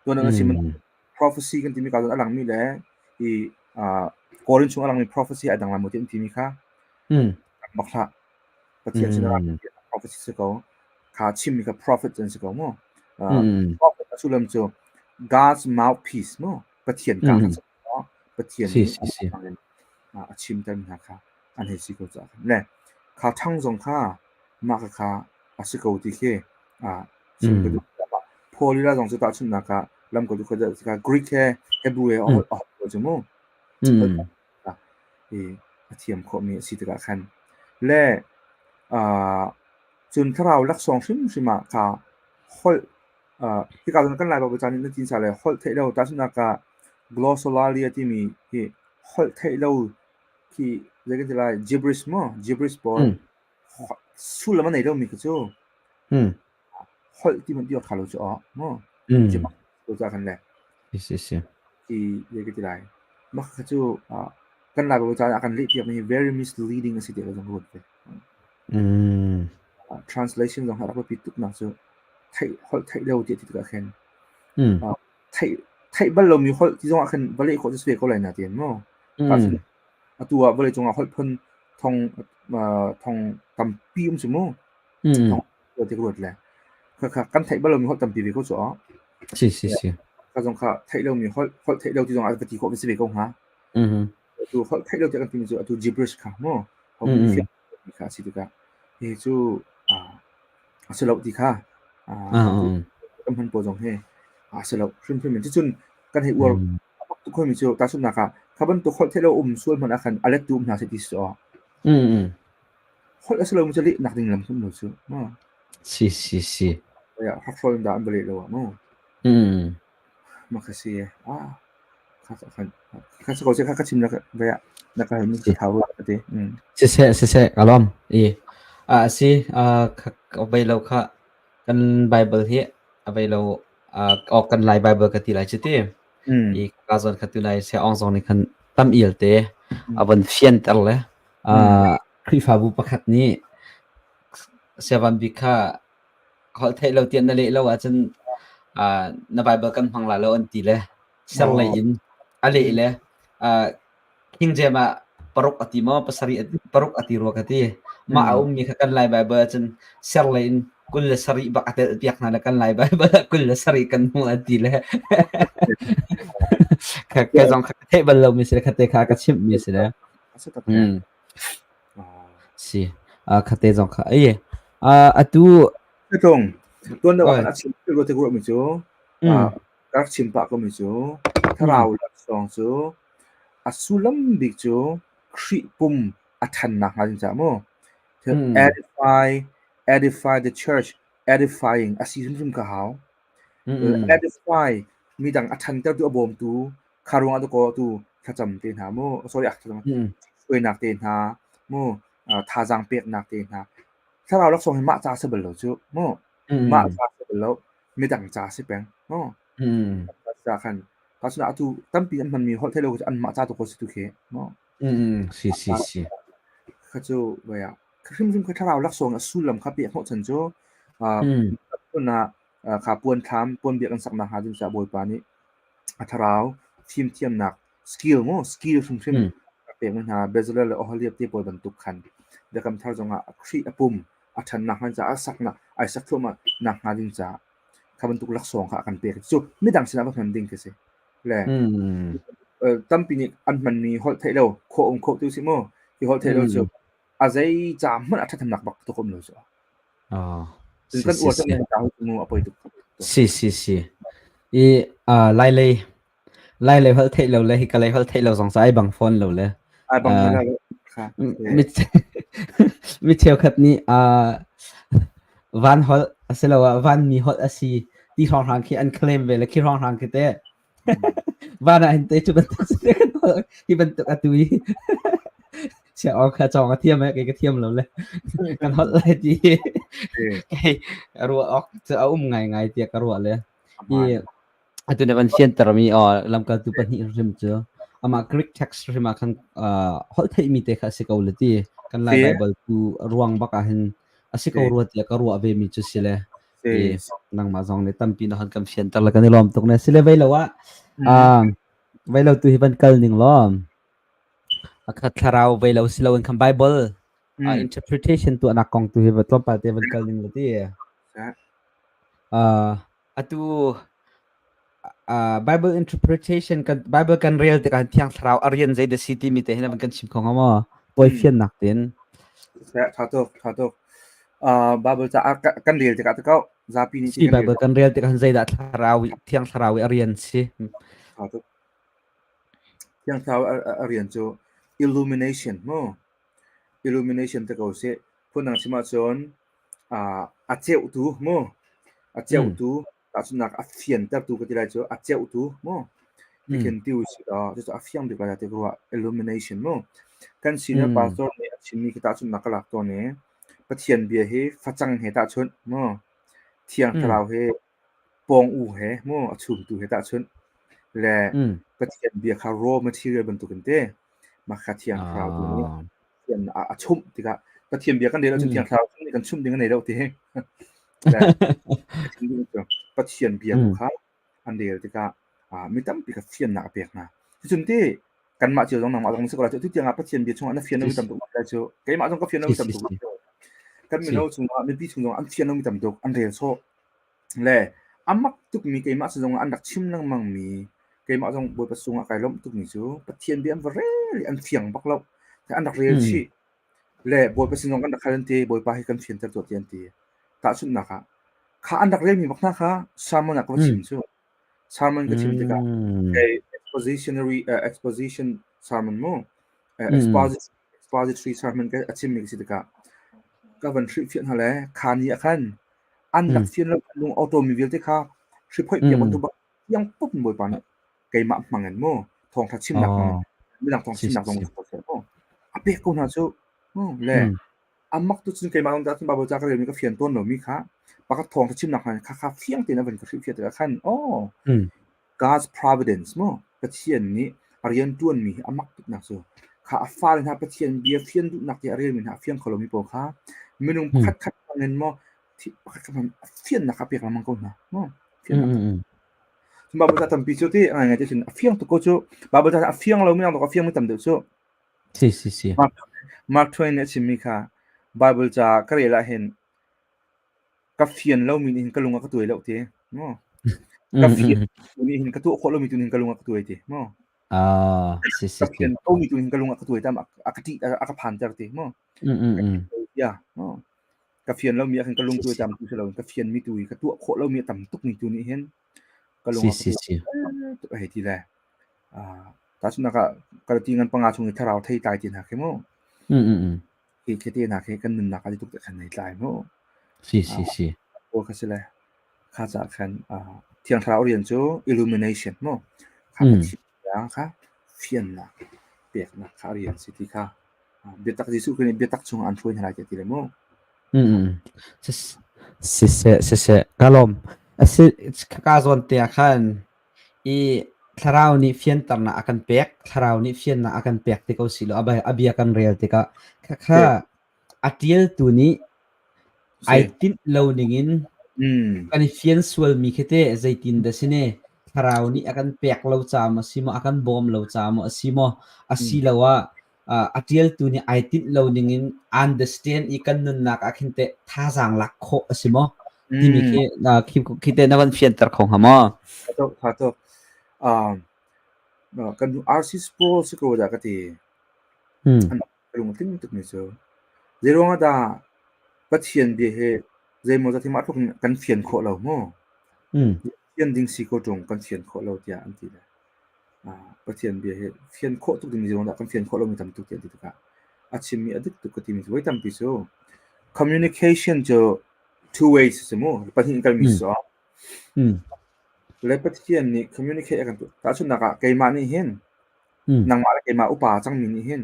Tuan ah sim prophecy kan timi ka a langmi le i Korin chung a langmi prophecy ai dang la maw ti an timi kha bak hlah. Pathian sin a prophecy si ko. Kha chimmi kha prophet an si ko mu. Prophet a sullam cu God's mouthpiece mu. Pathian ka kha Pathian nih a chimter mi hna kha an hei si ko caah khan le kha ṭhang zong kha mah kha a si ko ti khi chim ka duh. Paul lila zong cu tahchunhnak ah lamkaltu kha Greek he Hebrew he a holh ko cu mu. I a thiam khawhmi a si tikah khan le cun thlarau laksawng hrimhrim ah kha holh hika zawn kan Lai Baibal ca nih na tin sa le holh theih lo tahchunhnak ah glossolalia timi hi holh theih lo khi zei kan ti lai gibberish maw gibberish pawl sullam a nei lomi khi cu holh ti hmanh ti awk ṭha lo cu aw maw ca kan le ti zei ka ti lai mah kha cu kan Lai Baibal ca ah kan leh piakmi hi very misleading a si ti zong ruat ve. Translation zong rak biapi tuk nak cu theih holh theih lo ti ti tikah khin theih theih bal lomi holh ti zong ah khin va leh khawh cu si ve ko lai na tiin maw. Atu ah vawlei cungah holh phun thong thong tampi um cu mu. Thong ti ka ruat le. Kha kan theih bal lomi holh tampi ve ko cu aw. Si si si. Kha zong kha theih lomi holh holh theih lo ti zong ah va ti khawh va si ve ko hnga. Atu holh theih lo tiah kan timi cu atu gibberish kha mu ho fiang kha a si tikah hihi cu a si lo ti kha kan hman pawl zong hi a si lo hrimhrim in. Cucun kan hei uar a bak tuk khoimi cu tahchunhnak ah kha bantuk holh theih lo um sual hmanh ah khan a lettu um hna seh ti si aw. Holh a si lomi cu lehnak ding lam um lo cu. Si si si. Ya hrakhrawl in dah an va leh lo ah mu. Mah kha si. Ah kha khan kha si ko seh kha ka chim na ve ah na ka halmi ka thau ka ti. Siseh siseh ka lawm. I a si ka vei lo kha kan Bible hi a vei lo awk kan Lai Bible ka ti lai cu ti. I ka zawn kha tu nai se ong zong nih khan tam il te a von fianter le Khrihfabu pakhat nih Siavan bik kha holh theih lo tiah na leh lo ahcun na Bible kan hmang la lo an ti le ser lei in a leh le King James ah paruk a ti maw pasarih paruk a ti rua ka ti. Mah a ummi kha kan Lai Bible ahcun ser lei in 27 bak a telh piak hna le kan Lai Bible ah 27 kan hmu an ti le ka ka zong kha ka theih bal lomi si le khate kha ka chimhmi si le. Si. Khate zong kha ai. Atu Tung tuan deuh ah a chim te ruahmi cu ka rak chim pah komi cu thlarau laksawng cu A sullam bik cu Khrih pum a ṭhan nakhnga ding caah mu. Edify, edify the church, edifying a si hrimhrim ka hau. Edify, midang a ṭhantertu, a bawmtu, kha ruangah dakaw tu thlacam te hna mu. Sorry, hruainak te hna mu, thazaang peknak te hna. Thlarau laksawng hi mah ca si bal lo cu mu. Mah ca si bal lo, midang ca si peng mu. Ca khan Tahchunhnak atu tampi an hmanmi holh theih lo cu anmah ca tu ko si tu khi mu. Si si si. Kha cu vai ah hrimhrim kha thlarau laksawng a sullam kha pek hnawhchan cu phun ah kha puan thlam puan biak an saknak hnga ding caah Bawipa nih a thlarau fimthiamnak skill mu skill hrimhrim a pek mi hna Bezalel le Oholiab te pawl bantuk khan Biakam Thar zongah Khrih a pum a ṭhannak hnga caah a saknak ai sak thluahmah nak hnga ding caah kha bantuk laksawng kha a kan pek. Cu midang sinah va hman ding khi si. Le tampi nih an hmanmi holh theih lo khawh um khawh tu si mu. Hi holh theih lo cu a zei ca hmanh a ṭhathnemnak bak tuk um lo cu. Si Kan si uar si. cang ta mu a poi tuk. Si si si. I lai lei lai lei holh theih lo le hi ka lei holh theih lo zong sa ai bang fawn lo le. Ai bang lo kha. Mi cheukhat nih van holh asiloah vanmi holh a si ti hrawnghrang khi an claim ve le khi hrawnghrang khi teh van ah hin te cu bantuk si te kan holh hi bantuk atu i sia awk kha cawng a thiam eh kei ka thiam lo le kan holh lai ti kei ruah awk cu a um ngaingai tiah ka ruah le i Atu na van fiantermi lamkaltu pahnih hrim cu amah Greek text hrim ah khan holh theihmi te kha a si ko le ti kan Lai Bible tu ruang bak ah hin a si ko rua tiah ka ruah ve mi cu si le i nangmah zong nih tampi na hon kan fianter le kan i lawm tuk ne si le vei lo ah vei lo tu hi van kal ning law akhat thlarau vei lo si lo in khan Bible interpretation tuahnak kong tu hi va tlawmpal te van kal ning le ti Atu Bible interpretation kan Bible kan rel tikah Thiang Thlarau a rian zei dah si timi te hin kan chim kho hnga maw? Tawi fiannak tein. Tha tuk, tha tuk. Bible ca kan rel tikah te ko zapi nih Si Bible kan rel tikah zeidah Thlarau Thiang Thlarau a rian si? Tha tuk. Thiang Thlarau a rian cu illumination mu. Illumination te ko si. Phundang chim ahcun a ceuhtu mu a ceuhtu tahchunhnak a fiantertu ka ti lai cu a ceuhtu mu tikhin ti usih law cucu a fiang bik lai ti ka ruah illumination mu kan senior pastor nih a chimmi khi tahchunhnak ka lak tawn i Pathian bia hi facang he tahchunh mu Thiang Thlarau he pawng u he mu a chumtu he tahchunh le Pathian bia kha raw material bantukin te mah kha Thiang Thlarau tu nih Pathian a chumh tikah Pathian bia kan rel ahcun Thiang Thlarau nih kan chumh ding a nei lo ti. Pathian bia tu kha an rel tikah mi tampi kha fiannak a pek hna. Cucun ti kanmah cio zong nangmah zong si ko lai cu tu tiangah Pathian bia chungah na fian lomi tam tuk lai cu keimah zong ka fian lomi tam tuk kan mino chungah mipi chung zong an fian lomi tam tuk an rel sawh le a mak tukmi keimah sin zongah an rak chim lengmangmi. Keimah zong Bawipa sungah kai lawmh tukmi cu Pathian bia an va rel i an fiang bak lo. An rak rel chih. Le Bawipa sin zong kan rak hal an ti, Bawipa hi kan fianter tuah ti an ti. Tahchunhnak ah, kha an rak relmi bak hna kha sermon ah ka va chim cu. Sermon ka chim tikah kei expositionary exposition sermon mu exposition expository sermon ka a chimmi ka si tikah ka van hrilhfiah hna le kha ni ah khan an rak fian lo lung auto mi vialte kha hriphoih piak bantuk bak tiang pup in Bawipa nih keimah hmang in mu thawngtha chimnak hmang in midang thawng chimnak zong mu a pek ko hna cu le a mak tu cun keimah zong dah cun Bible ca ka relmi ka fian tawn lomi kha pakhat thawngtha chimnak hmang kha kha fiang tein a van ka hrilhfiah tikah khan oh God's providence mu Pathian nih a rian ṭuanmi hi a mak tuknak cu kha a fale hna Pathian bia fian duhnak ti a relmi hna a fiang kho lomi pawl kha minung pakhat khat hmangin maw pakhat khat hmangin a fiannak a pek lengmang ko hna mu fiannak Bible ca tampi cu ti ngai ngai te cun a fiang tuk ko cu Bible ca a fiang lomi nak a fiangmi tam deuh cu Si si si. Mark, Mark Twain nih a chimmi kha Bible ca ka rel ah hin ka fian lomi nih hin ka lung a ka tuai lo ti mu. Ka fian nih hin ka tuah khawh lomi tu nih hin ka lung a ka tuai ti mu. Ah, si si Ka fian lomi tu nih hin ka lung a ka tuai tam a ka ṭih a ka phanter ti mu. Ya, mu. Ka fian lomi ah khin ka lung tuai tam tu si lo ka fian mi tu hi ka tuah khawh lomi a tam tuk mi tu nih hin ka lung a ka tuai tuk a hei ti le. Ah, tahchunhnak ah Galati ngan panga chung i thlarau thei tlai ti hna khi mu. Khi khi te hna khi kan nunnak ah tuk te khan nei tlai mu. Si si si. Pawl kha si le kha ca khan thiang thlarau rian cu illumination mu. Kha Pathian kha fiannak peknak kha rian si ti kha biatak Jesuh Khrih nih biatak chung an hruai hna lai ti le mu. Siseh siseh ka lawm. Asi ka zawn te ah khan I thlarau nih fianternak a kan pek, thlarau nih fiannak a kan pek ti ko si law a bia kan rel tikah khakha a ṭialtu nih ai tinh lo ningin kan i fian sualmi khi teh zeitin dah si ne? Thlarau nih a kan pek lo ca maw si maw, a kan bawm lo ca maw a si maw, asiloah a ṭialtu nih ai tinh lo ningin understand i kan nunnak ah khin teh thazaang lak khawh a si maw? Timi khi khi teh na van fianter kho hnga maw? Tha tuk, tha tuk. Kan RC Sproul si ko dah ka ti. An lung tling tuk mi cu. Zeiruang ah dah Pathian bia hi zeimaw zat hi mah tluk in kan fian khawh lo mu? Fian ding si ko ṭung kan fian khawh lo tiah an ti le. Pathian bia hi fian khawh tuk dingmi zong dah kan fian khawh lomi tam tuk tiah ti tikah a chimmi a dik tuk ka timi cu voi tampi cu communication cu two ways a si mu pahnih in kalmi si le Pathian nih communicate a kan tuah tahchunhnak ah keimah nih hin nangmah le keimah upa cangmi nih hin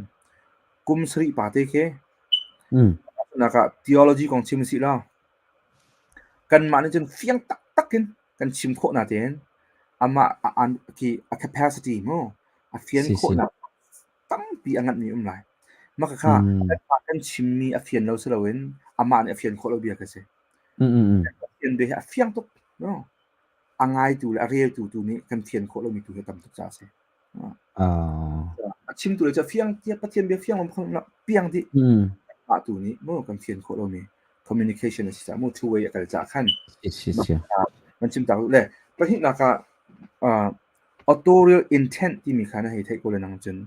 kum sarih pa te khi tahchunhnak ah theology kong chim usih law kanmah nih cun fiang taktak in kan chim khawh natein amah khi a capacity mu a fian khawhnak tampi a nganhmi um lai. Mah khakha kanmah kan chimmi a fian lo si loin amah nih a fian khawh lo bia kha si. Pathian bia hi a fiang tuk. No? A ngaitu le a reltu tu nih kan fian khawh lomi tu hi tam tuk caah a si. A chimtu le cu a fiang tiah Pathian bia fiang piang dih. Mah tu nih mu kan fian khawh lomi communication a si caah mu two way a kal caah khan kan chim tak le pahnihnak ah authorial intent timi kha na hei theih ko le nang cun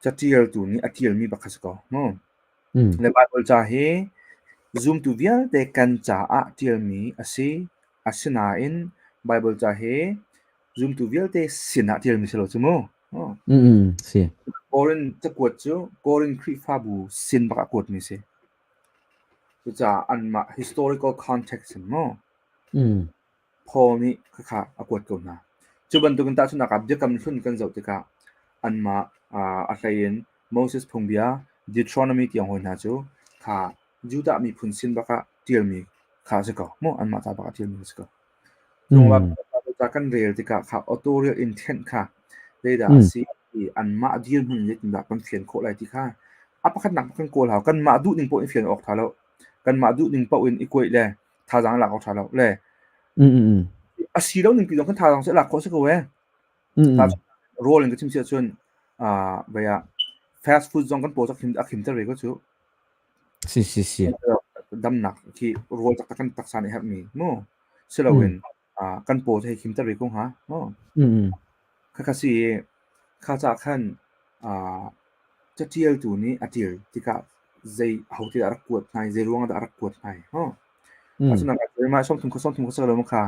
catialtu nih a tialmi bak kha si ko mu. Le Bible ca hi zumtu vialte kan caah tialmi a si. Asinain Bible ca hi zumtu vialte sinah ṭialmi si lo cu mu. Si. Korin cakuat cu Korin Khrihfabu sin bak ah kuatmi si. Cucaah anmah historical context in mu. Paul nih khakha a kuat ko hna. Cu bantukin tahchunhnak ah Biakam Hlun kan zoh tikah anmah a hlei in Moses phungbia Deuteronomy tiang hawi hna cu kha Judah miphun sin bak ah ṭialmi kha a si ko. Mu anmah ca bak ah ṭialmi a si ko. Ca kan rel tikah kha authorial intent kha zeidah a si ti anmah dirhmun in zeitindah kan fian khawh lai ti kha a pakhatnak kan kawl hau. Kanmah duhning paoh in fian awk ṭha lo. Kanmah duhning paoh in i kuaih le thazaang lak awk ṭha lo. Le a si lo ning pi zong kan thazaang cu lak khawh si ko ee. Rawl in ka chim si ahcun vei ah fast food zong kan paw cu a khimter ve ko cu. Si si si. Damnak khi rawl taktak kan taksa nih herhmi mu. Siloin kan paw cu hei khimter ve ko hnga mu. Khakha si i kha ca khan caṭialtu nih a ṭial tikah zei ahote dah a rak kuat hna i zei ruangah dah a rak kuat hna i maw? Asinain mah 30 kha 30 kha si lo maw kha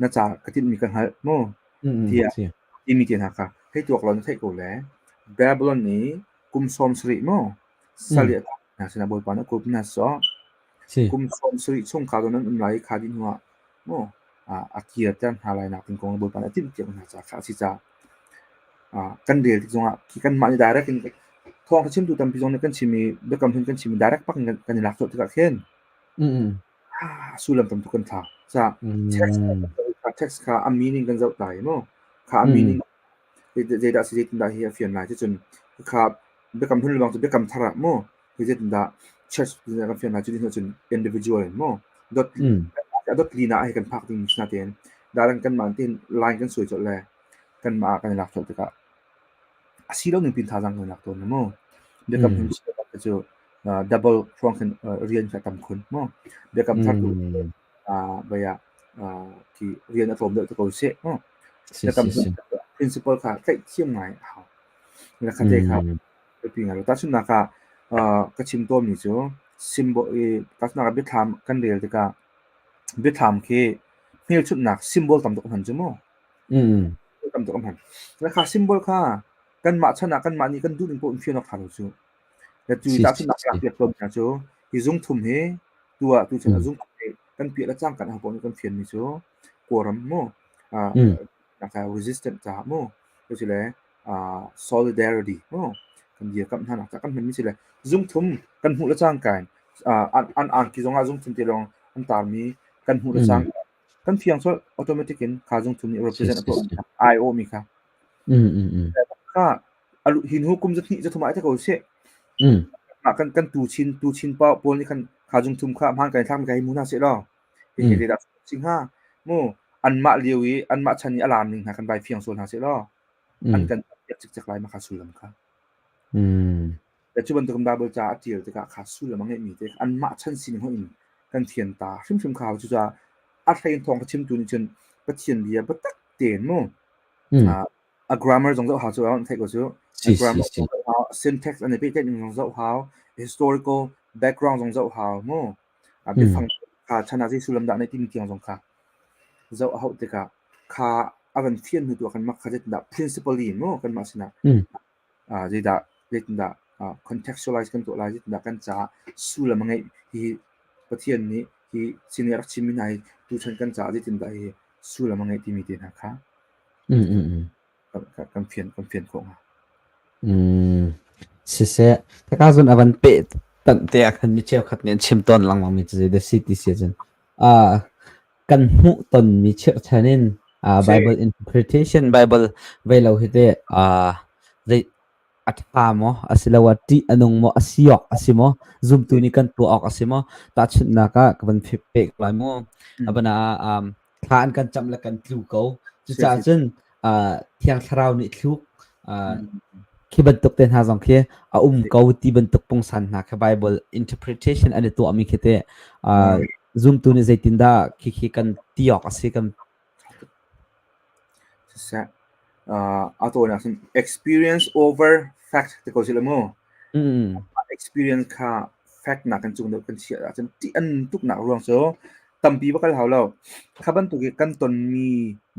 na ca ka tinhmi ka hngalh maw? Tiah timi te hna kha hei tuak law na theih ko le Babylon i kum 70 maw sal i a tang hna sinah Bawipa nih a kuat hna sawh. Kum 70 chung kha nan um lai i kha dih hnuah maw a kirter hna lai nak ding kong Bawipa nih a timhpiak hna caah kha a si caah kan rel tik zongah khi kanmah nih direct in thawngṭha chimtu tampi zong nih kan chim i biakam hlun kan chim i direct bak in kan i lak colh tikah khin sullam tam tuk kan thlau. Caah text text kha a meaning kan zoh ta i maw kha a meaning zeidah si zeitindah hi a fian lai cucun kha biakam hlun lebang cu biakam thar ah maw hi zeitindah church kan fian lai cu ti cun individual in maw dot dot lina ah hi kan phak ding sinatein daran kanmah tein line kan suai colh le kanmah ah kan i lak colh tikah a si lo ning pin thazaang kan i lak tawn mu biakam hlun cu double hruang khin rian kha tam khun mu biakam thar tu baya khi rian a tlawm deuh te ko seh mu biakam hlun principle kha tlaih thiam ngai a hau la khate kha biapi ngai lo tahchunhnak ah ka chim tawnmi cu symbol i tahchunhnak ah biathlam kan rel tikah biathlam khi hmelchunhnak symbol tam tuk a hman cu mu tam tuk a hman la kha symbol kha kanmah chan ah kanmah nih kan duh ning paoh in fian awk ṭha lo cu le tu tahchunhnak ka lak piak tawn hna cu hi zungthum hi tu ah tu chan ah zungthum hi kan piah le cangka in aho nih kan fianmi cu Kawlram mu resistant caah mu cucule solidarity mu kan dirkamh hna nak caah kan hmanmi si le zungthum kan hmuh le cangka in an angki zongah zungthum te lawng an tarmi kan hmuh le cangka kan fiang colh automatic in kha zungthum nih represent a tuah ai awhmi kha kha hi hnu kum zahnih zathum ah te ko seh kan kan tu chin tu chin pa pawl nih khan kha zungthum kha hmaan kan thlak mi kha hi mu hna seh law hi hi dah si hnga mu anmah lio i anmah chan i a lar ning hna kan vai fiang sual hna seh law an kan piak cikcek lai ma kha sullam kha le cu bantukin Bible ca a ṭial tikah kha sullam a ngeihmi te anmah chan sining hoih in kan fian ta hrimhrim kha cucaah a hlei in thawngṭha chimtu nih cun Pathian bia biatak tein mu a grammar zong zoh hau cu an theih ko cu a grammar zong zoh hau syntax an i pehtlaih ning zong zoh hau historical background zong zoh hau mu a biafang kha chan ah zei sullam dah nei timi tiang zong kha zoh a hauh tikah kha a van fian hnu tu ah khan mak kha zeitindah principally mu kanmah sinah zeidah zeitindah contextualize kan tuah lai zeitindah kan caah sullam a ngeih hi Pathian nih hi sin i a rak chimmi hna hi tuchan kan caah zeitindah hi sullam a ngeih timi te hna kha kan fian kan fian khawh hnga. Siseh, ka zun a van peh tanh te ah khan mi cheukhat nih an chim tawn lengmang mi cu zeidah si ti si ahcun kan hmuh tonmi chirhchan in Bible interpretation Bible vei lo hi teh zei a ṭha maw asiloah ṭih a nung maw a si awk a si maw zumtu nih kan tuah awk a si maw tahchunhnak ah ka van pek lai mu a bana ah thla an kan camh le kan tlu ko cucaah cun thiang thlarau nih thluk khi bantuk te hna zong khi a um ko ti bantuk pungsan hna kha Bible interpretation an i tuahmi khi te zumtu nih zeitindah khi khi kan ti awk a si kan Siseh a tawinak cun experience over fact ti ko sila mu. Experience kha fact nakin cung deuh kan chiah ahcun ṭih an tuknak ruang cu tampi va kal hau lo. Kha bantuk i kan tonmi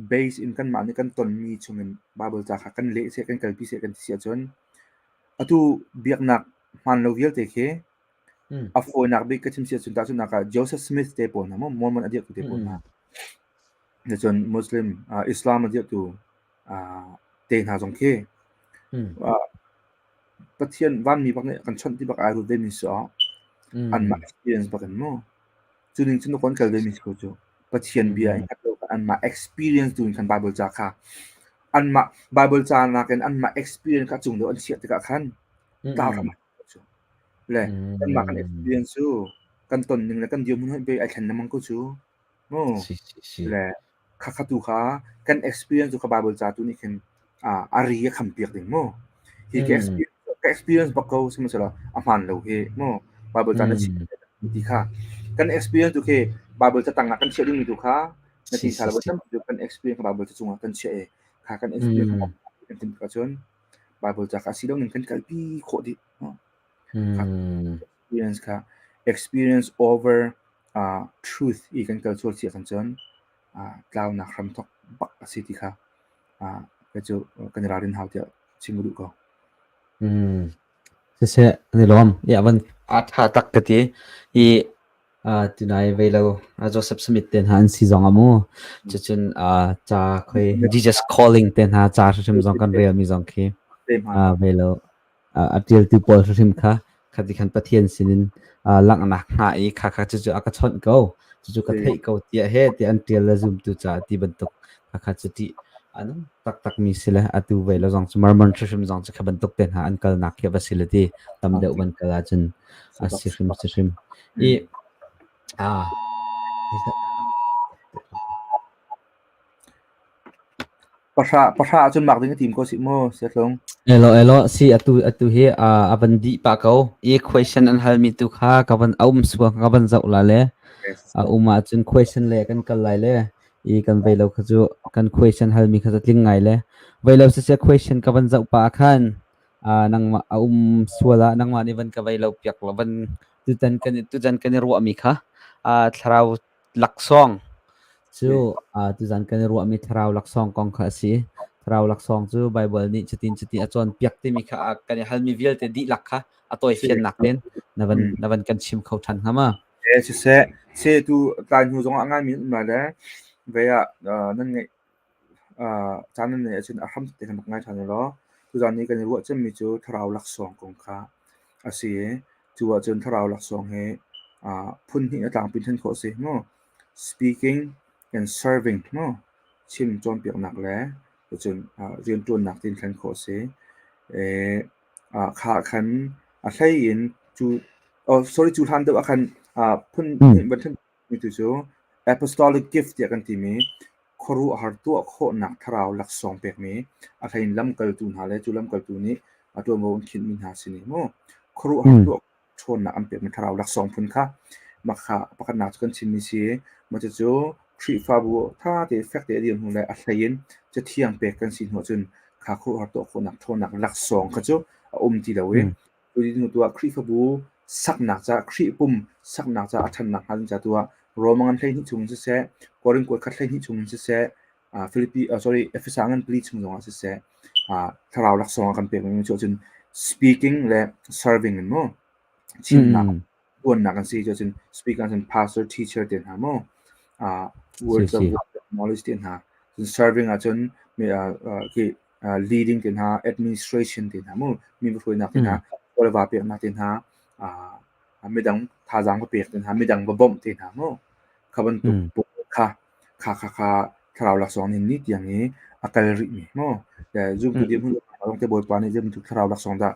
base in kanmah nih kan tonmi chungin Bible ca kha kan leh seh kan kalpi seh kan ti si ahcun atu biaknak hmaan lo vialte khi a fawinak bik ka chim si ahcun tahchunhnak ah Joseph Smith te pawl hna maw Mormon a dirhtu te pawl hna cun Muslim Islam a dirhtu te hna zong khi Pathian vanmi bak nih kan chawnh ti bak ai ruat vemi si awk anmah experience bak in mu cu ning cun kon kal vemi si ko cu Pathian bia in hngat lo anmah experience tu in khan Bible ca kha anmah Bible ca nakin anmah experience kha cung deuh an chiah tikah khan tlau hram cu le kanmah kan experience cu kan ton ning le kan dirhmun hoi ai thlen lengmang ko cu mu le khakha tu kha kan experience tu kha Bible ca tu nih khin a ri a kham piak ding mu hi ka experience ka experience bak ko sihmanhsehlaw a hmaan lo hi mu Bible ca na chim ti kha kan experience tu khi Bible ca tang ah kan chiah dingmi tu kha na ti sa lo tampi tu kan experience kha Bible ca cungah kan chiah i kha kan experience kha. Kan tim tikah cun Bible ca kha a si lo ning kan kalpi khawh dih. Experience kha experience over truth i kan kal sual si ahkhan cun tlaunak hramthawk bak a si ti kha kei cu kan i ralrin hau tiah chim ka duh ko. Siseh, an i lawm. I a van a ṭha tak ka ti. I tunai vei lo Joseph Smith te hna an si zong ah mu. Cucun ca khoi Jesus Calling te hna ca hrimhrim zong kan relmi zong khi vei lo a ṭialtu pawl hrimhrim kha khati khan Pathian sinin langhnak hnga i kha kha cucu a ka chawnh ko cucu ka theih ko tiah he tiah an ṭial le zumtu caah ti bantuk kha kha cu ṭih a nung taktakmi si le atu ve lo zong cu Mormon hrimhrim zong cu kha bantuk te hna an kalnak khi va si le ti tam deuh van kal ahcun a si hrim si hrim i Pahra pahra ahcun mak ding a tim ko si mu Siatlung. Elo elo si atu atu hi a van dih pah ko. I question an halmi tu kha ka van a um sual ka van zoh la le a um ahcun question le kan kal lai le i kan vei lo kha cu kan question halmi kha cu tling ngai le vei lo siseh question ka van zoh pah khan nangmah a um sual ah nangmah nih van ka vei lo piak lo van tutan kan tutan kan i ruahmi kha thlarau laksawng cu tuzan kan i ruahmi thlarau laksawng kong kha a si. Thlarau laksawng cu Baibal nih cutin cuti a cawnpiak timi kha kan i halmi vialte dihlak kha a tawifiannak tein na van na van kan chim kho ṭhan hnga ma? Eh siseh, se tu tlai hnu zongah ngai mi um lai le vei ah nan ngeih caan nan neih ahcun a hram te kan rak ngai ṭhan law tuzan ni kan i ruah cemmi cu thlarau laksawng kong kha a si i cu ahcun thlarau laksawng hi phun hnih a tlangpi ṭhen khawh a si mu. Speaking and serving mu. Chim cawnpiaknak le cun rianṭuannak tiin thlen khawh a si. Kha khan a hlei in cu oh sorry cu hlan deuh ah khan phun hnih van ṭhen mi tu cu apostolic gift tiah kan timi khuaruahhar tuah khawhnak thlarau laksawng pekmi a hlei in lamkaltu hna le cu lamkaltu nih a ṭuanvo an khinhmi hna sin i mu khuaruahhar tuah ṭhawnnak an pekmi thlarau laksawng phun kha mah kha pakhatnak cu kan chimmi si. Mah cucu Khrihfabu ṭha te fek te a dir hnu le a hlei in Cathiang pek kan si hnu ahcun kha khuaruahhar tuah khawhnak ṭhawnnak laksawng kha cu a um ti lo i cu hnu tu ah Khrihfabu saknak caah Khrih pum saknak caah a ṭhannak hnga ding ca tu ah Rome ngan 12 chung in siseh, Korin kuat khat 12 chung in siseh, Philippi sorry Efesa ngan pali chung zongah siseh, thlarau laksawng a kan pekmi cu ahcun speaking le serving in mu chimnak tuannak an si cu ahcun speaking ahcun pastor teacher te hna mu words of knowledge te hna cun serving ahcun khi leading te hna administration te hna mu mi va hruainak te hna va peknak te hna midang thazaang va pek te hna midang va bawmh te hna mu kha bantuk pawl kha kha kha kha thlarau laksawng nih ni tiang i a kal rihmi mu zumtu dirhmun zong te Bawipa nih zei bantuk thlarau laksawng dah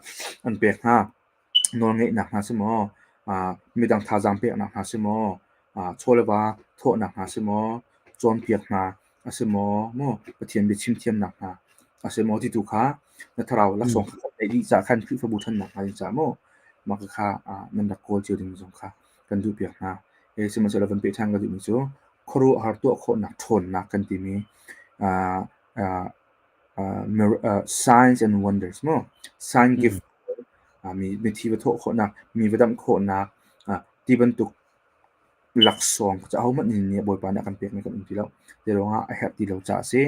an pek hna nawlngeihnak hna si maw midang thazaang peknak hna si maw chaw le va thawhnak hna si maw cawnpiak hna a si maw maw Pathian biachim thiamnak hna a si maw ti tu kha na thlarau laksawng kha kan neih dih caah khan Khrihfabu ṭhannak hnga ding caah maw mah kha nan rak kawl cio ding zong kha kan duhpiak hna. Sihmanhsehlaw van peh ṭhan ka duhmi cu khuaruahhar tuah khawhnak ṭhawnnak kan timi signs and wonders mu sign gift mi mithi va thawh khawhnak mi va damh khawhnak ti bantuk laksawng cu ahohmanh nih Bawipa nih a kan pekmi kan um ti lo. Ti ruangah a herh ti lo caah a si.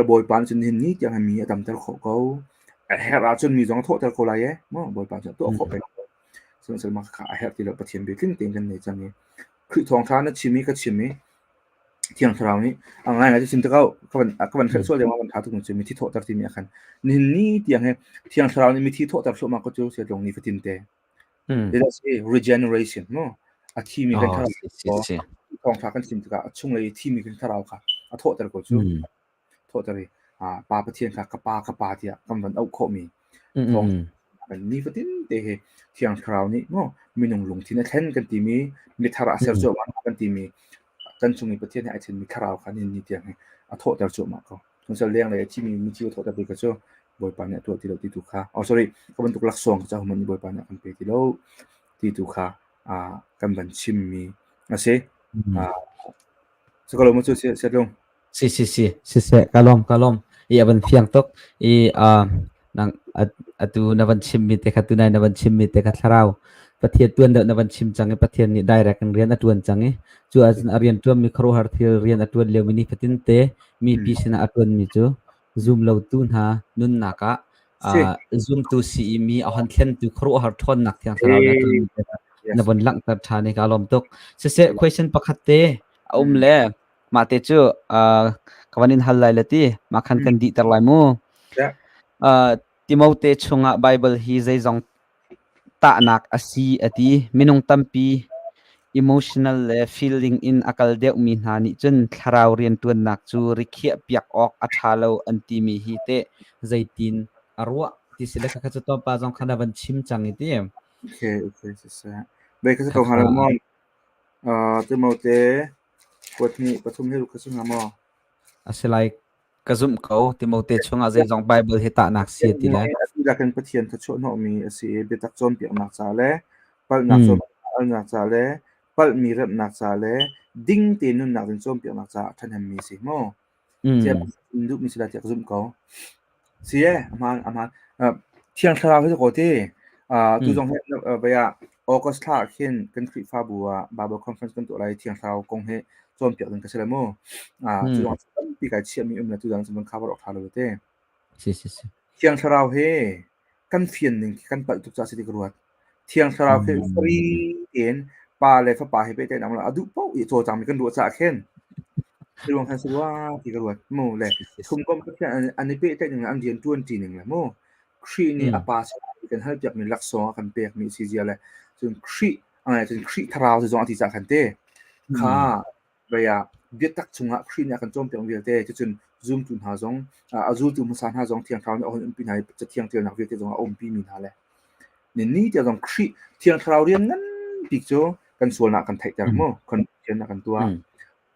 Bawipa nih cun nihin ni tiang mi a damter khawh ko. A herh ahcun mi zong a thawhter ko lai ee. Bawipa cu a tuah khawh peng ko. Sihmanhsehlaw mah kha a herh ti lo. Pathian bia tling tein kan nei cang i Khrih thawngṭha na chim i ka chim i Thiang Thlarau nih a ngaingai cu chim te ko. Ka van ka van hrelh sual deuh van ṭha tuk cu mithi thawhter timi ah khan nihin ni tiang hi Thiang Thlarau nih mithi thawhter thluahmah ko cu siatlung ni fatin te. Zeidah si regeneration mu a thimi kan thlarau thawngṭha kan chim tikah a chunglei i thimi kan thlarau kha a thawhter ko cu. Thawhter i Pa Pathian kha ka pa ka pa tiah kan van auh khawhmi thawng kan nifatin te hi Thiang Thlarau nih mu minung lungthin a thlen kan timi mithar a ser cuahmah kan timi kan chung i Pathian he ai thenmi thlarau kha nihin ni tiang hi a thawhter cuahmah ko. Cun lenglei a thimi mithi a thawhter ti kha cu Bawipa nih a tuah ti lo ti tu kha oh sorry ka bantuk laksawng kha ahohmanh nih Bawipa nih a kan pe ti lo ti tu kha kan van chimmi a si. Sakaw lo maw cu Siatlung? Si si si siseh ka lawm ka lawm. I a van fiang tuk. I nang atu na van chimmi te kha tunai na van chimmi te kha thlarau Pathian tuan deuh na van chim cang i Pathian nih direct in rian a tuan cang i cu ahcun a rian tuanmi khuaruahhar thil rian a tuan liomi ni fatin te mipi sinah a tuanmi cu zum lotu hna nunnak ah zumtu si i mi a hon thlentu khuaruahhar ṭhawnnak thiang thlarau na tuanmi te kha na von langhter ṭhan i ka lawm tuk. Siseh question pakhat te a um le mah te cu ka van in hal lai le ti mah khan kan dihter lai mu. Timote chungah Bible hi zeizong tahnak a si a ti. Minung tampi emotional le feeling in a kal deuhmi hna nih cun thlarau rianṭuannak cu rikhiah piak awk a ṭha lo an timi hi teh zeitin a ruah ti si le khakha cu tlawmpal zong kha na van chim cang i ti. Okay, okay, siseh. Bei kha si ko hnga lo maw? Timote kuat hnih pathum hi ruk kha si hnga maw? A si lai ka zumh ko. Timote chungah zeizong Bible hi tahnak si ti le. Ati Pathian thluachuah hnawhmi a si i biatak cawnpiaknak ca le palhnak cawnpiaknak ca le palhmi remhnak ca le ding tein nunnak ding cawnpiaknak caah a ṭhahnemmi a si maw? In duhmi si lai tiah ka zumh ko. Si ee, a hmaan, a hmaan. Thiang Thlarau hi cu ko ti. Tu zong hi vei ah August thla ah khin kan Khrihfabu ah Bible conference kan tuah lai i Thiang Thlarau kong hi cawnpiak ding ka si lai mu. Cu zong tampi kai chiahmi um le tu dang cu van cover awk ṭha lo te. Si si si. Thiang Thlarau hi kan fian ning khi kan palh tuk caah si ti ka ruat. Thiang Thlarau khi free tein Pa le Fapa he pehtlaihnak a duh paoh i a cawlcangmi kan ruah caah khin ruang khan si rua ti ka ruat mu le thumkomh Pathian an i pehtlaih ning le an rian ṭuanṭi ning le mu Khrih nih a Pa sinah kan halpiakmi laksawng a kan pekmi a si zia le cun Khrih cun Khrih Thlarau ti zong a ti caah khan te kha Vei ah biatak chungah Khrih nih a kan cawnpiak vialte cucun zumtu hna zong a zultu hmasa hna zong Thiang Thlarau nih a hun umpi hna i Cathiang ṭialnak vialte zong a umpi mi hna le ni tiang zong Khrih Thiang Thlarau rian nganbik cu kan sualnak kan theihter mu conviction a kan tuah.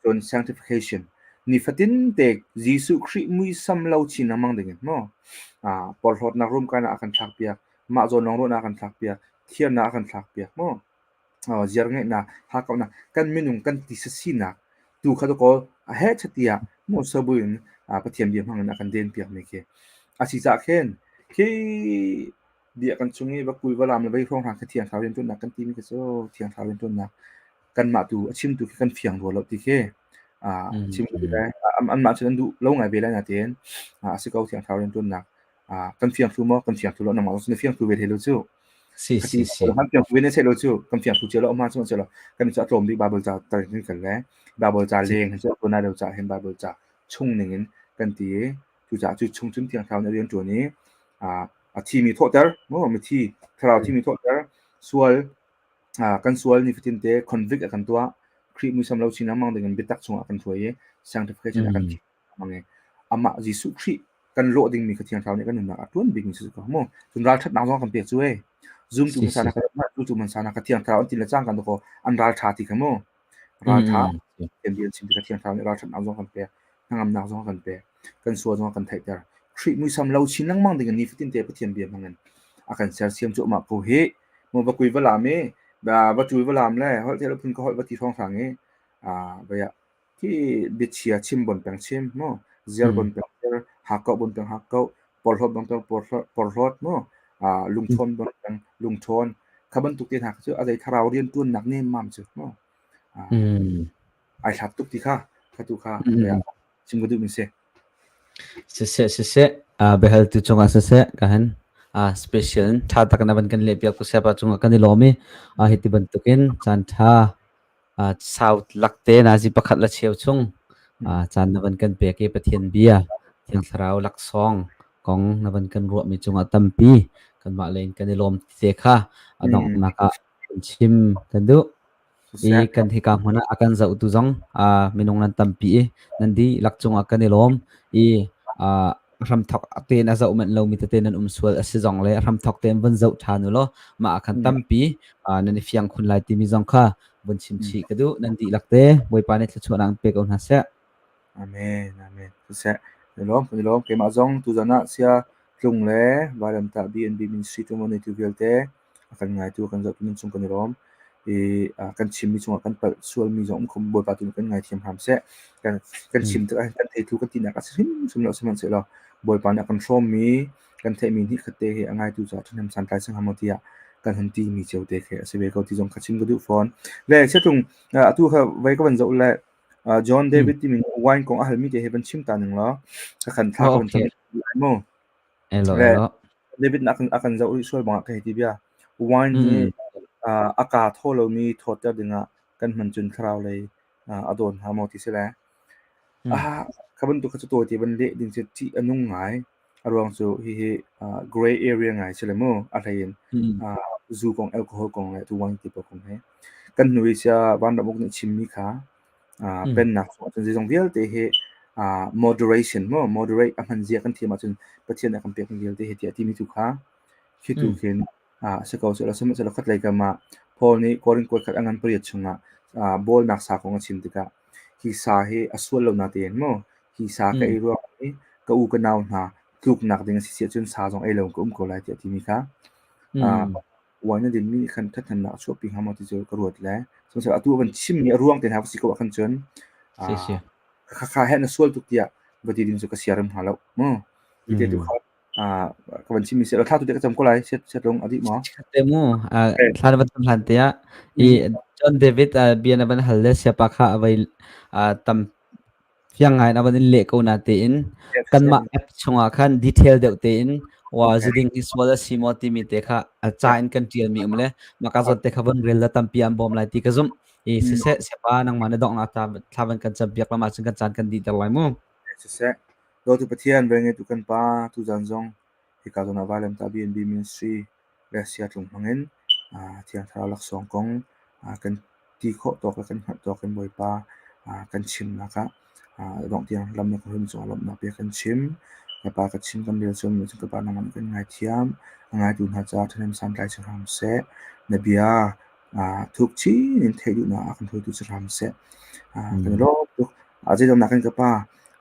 Cun sanctification nifatin te Jesuh Khrih muisam lo chin lengmang dingin mu porhlawtnak rumkainak a kan thlakpiak mah zawn lawng ruahnak a kan thlakpiak thiamnak a kan thlakpiak mu ziarngeihnak, hakkauhnak, kan minung kan tisa sinak tu kha dakaw a heh tiah Moses buin Pathian bia hmang in a kan denpiakmi khi a si caah khin khi bia kan chung i va kul va lam le vei hrawng hna khi thiang thlarau rianṭuannak kan timi khi cu thiang thlarau rianṭuannak kanmah tu a chimtu khi kan fiang rua lo ti khi chim anmah cun an duh lo ngai ve lai natein a si ko thiang thlarau rianṭuannak kan fiang thlu maw kan fiang thlu lo nangmah zong na fiang thlu ve the lo cu Si si si. Kan fiang thlu ve ne se lo cu kan fiang thlu cia lo ma cu lo kan cu a tlawm bik Bible ca tar in kan le Bible ca leng cu a na lo ca hin Bible ca chung ning in kan ti i cu ca cu chung cun thiang thlarau nih rian ṭuan i a thimi thawhter mu mithi thlarau thimi thawhter sual kan sual ni fatin te convict a kan tuah Khrih muisam lo chin lengmang ding in biatak chungah kan hruai i sanctification a kan Amah Jesuh Khrih kan lawh dingmi kha Thiang Thlarau nih kan nunnak a ṭuan bikmi si ko mu. Cun ralṭhatnak zong a kan pek cu ei. Zumtu hmasa hna zultu hmasa hna kha Thiang Thlarau an ti le cangka dakaw an ralṭha ti kha mu. Ralṭha kan bia an chim tikah Thiang Thlarau nih ralṭhatnak zong a kan pek, hnangamnak zong a kan pek, kan sual zong a kan theihter. Khrih muisam lo chin lengmang ding in nifatin te Pathian bia hmang in a kan sersiam cuahmah ko hih. Mu va kui va lam i va ṭul va lam le holh thei lo phun ka holh va ti hrawnghrang i vai ah Khi biachia chim bon peng chim mu, ziar bon peng ziar, hakkauh bon peng hakkauh, porhlawt bon peng porhlawt mu, lungṭhawn bon peng lungṭhawn. Kha bantuk te hna kha cu a zei thlarau rianṭuannak nemmam cu mu. Ai hlat tuk ti kha, kha tu kha chim ka duhmi si. Siseh siseh, biahaltu cungah siseh ka han special in ṭha tak in a van kan lehpiak tu sayapa cungah kan i lawm i hiti bantukin caan ṭha Sau lakte nazi pakhat le cheu chung caan na van kan pek i Pathian bia, Thiang Thlarau laksawng kong na van kan ruahmi cungah tampi kanmah lei in kan i lawm ti te kha a donghnak ah kan chim kan duh. I kan hika hmun ah a kan zohtu zong minung nan tampi i nan dihlak cungah kan i lawm i hramthok tein a zoh manh lomi tete nan um sual a si zong le hramthok tein vun zoh ṭhan u law mah ah khan tampi nan i fiang khun lai timi zong kha vun chim chih ka duh. Nan dihlak te Bawipa nih thluachuahnak in pe ko hna seh. Amen. Amen. Siseh. Kan i lawm, kan i lawm. Keimah zong tuzan ah sia tlung le vailamtah BNB ministry ṭuanvo neitu vialte a kan ngaitu, a kan zohtu nan cung kan i lawm. I kan chimmi cungah kan palh sualmi zong um kho Bawipa tu nih kan ngaithiam hram seh. Kan kan chim tikah kan theithu kan tinak a si hrimhrim lo sihmanhsehlaw Bawipa nih a kan hrawmmi kan theihmi hnih khat te hi a ngaitu caah ṭhahnem santlai si hnga maw tiah kan hun timi cio te khi a si ve ko ti zong kha chim ka duh fawn. Le chiatlung atu kha vei ka van zoh le John David timi wine kong a halmi te hi van chim ta ning law ka khan thla ka van cam lai mu. Elo Le elo. David nih a kan zoh rih sual bangah ka hei ti bia. Wine hi a kaa thaw lomi thawtter dingah kan hman cun thlarau lei a dawn hnga maw ti si le. Kha bantuk kha cu tawi te van leh ding cu ṭih a nung ngai. A ruang cu hihi grey area ngai si le mu. A hlei in zu kong, alcohol kong le tu wine ti pawl kong hi. Kan hnu i sia Vanram uk nih chimmi kha pennak chungah cun zeizong vialte hi moderation mu, moderate a hman zia kan thiam ahcun Pathian nih a kan pekmi vialte hi tiah timi tu kha khi tu khin a si ko sehla sihmanhsehlaw khatlei kam ah Paul nih Korin kuatkhat a ngan pariat chungah bawlnak sa kong a chim tikah hi sa hi a sual lo natein mu hi sa ka ei ruang i ka u ka nau hna tluknak ding a si si ahcun sa zong ei lo in ka um ko lai tiah a timi kha wine na dinmi nih khan ṭhathnemnak a chuahpi hnga maw ti cu ka ruat le sihmanhsehlaw atu a van chimmi a ruang te hna va si ko ah khan cun khakha he na sual tuk tiah va ti ding cu ka siarem hnga lo mu. Hi te tu kha ka van chimmi si thla tu te ka cam ko lai siatlung a dih maw? Te mu thla na van cam hlan te ah i John David bia na van hal le siapa kha a vai tam Fiang ngai in a van in leh ko natein kanmah app chungah khan detail deuh tein wa zuding hi sual a si maw timi te kha a ca in kan ṭialmi um le maka zawn te kha von rel la tampi an bawm lai ti ka zumh. I siseh sepa nangmah na donghnak ta thla van kan campiak lam ahcun kan caan kan dihter lai mu. Siseh, dawtu Pathian velngetu kan Pa, tuzan zong hika zawn ah Vailamtah BNB Ministry le Siatlung hmangin Thiang Thlarau laksawng kong kan ti khawh tawk le kan hngalh tawk in Bawipa kan chimnak ah dongh tiang lam na kan hun cungah lawmhnak bia kan chim. Ka Pa ka chim kan rel sualmi cu ka Pa nangmah nih kan ngaithiam. A ngaitu hna caah ṭhahnem santlai si hram seh. Na bia thuk chin in theih duhnak ah kan hruaitu si hram seh. Kan i lawm tuk. Zeidawmnak in ka Pa,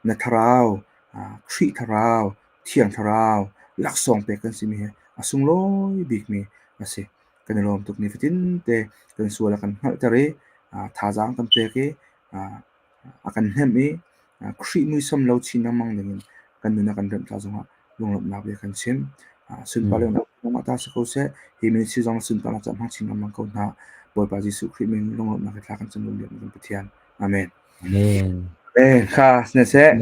na thlarau, Khrih thlarau, Thiang Thlarau laksawng pek kan simi hi a sunglawi bikmi a si. Kan i lawm tuk nifatin te kan sual a kan hngalhter i thazaang kan pek i a kan hnemh i Khrih muisam lo chin lengmang dingin kan nun a kan remh ta zongah lunglawmhnak bia kan chim. Sunparnak nangmah ta si ko seh. Hi ministry zong sunparnak caah hmang chin lengmang ko hna. Bawipa Jesuh Khrih min lunglawmhnak he thla kan cam biakmi kan Pathian. Amen. Amen. Amen. Kha siseh.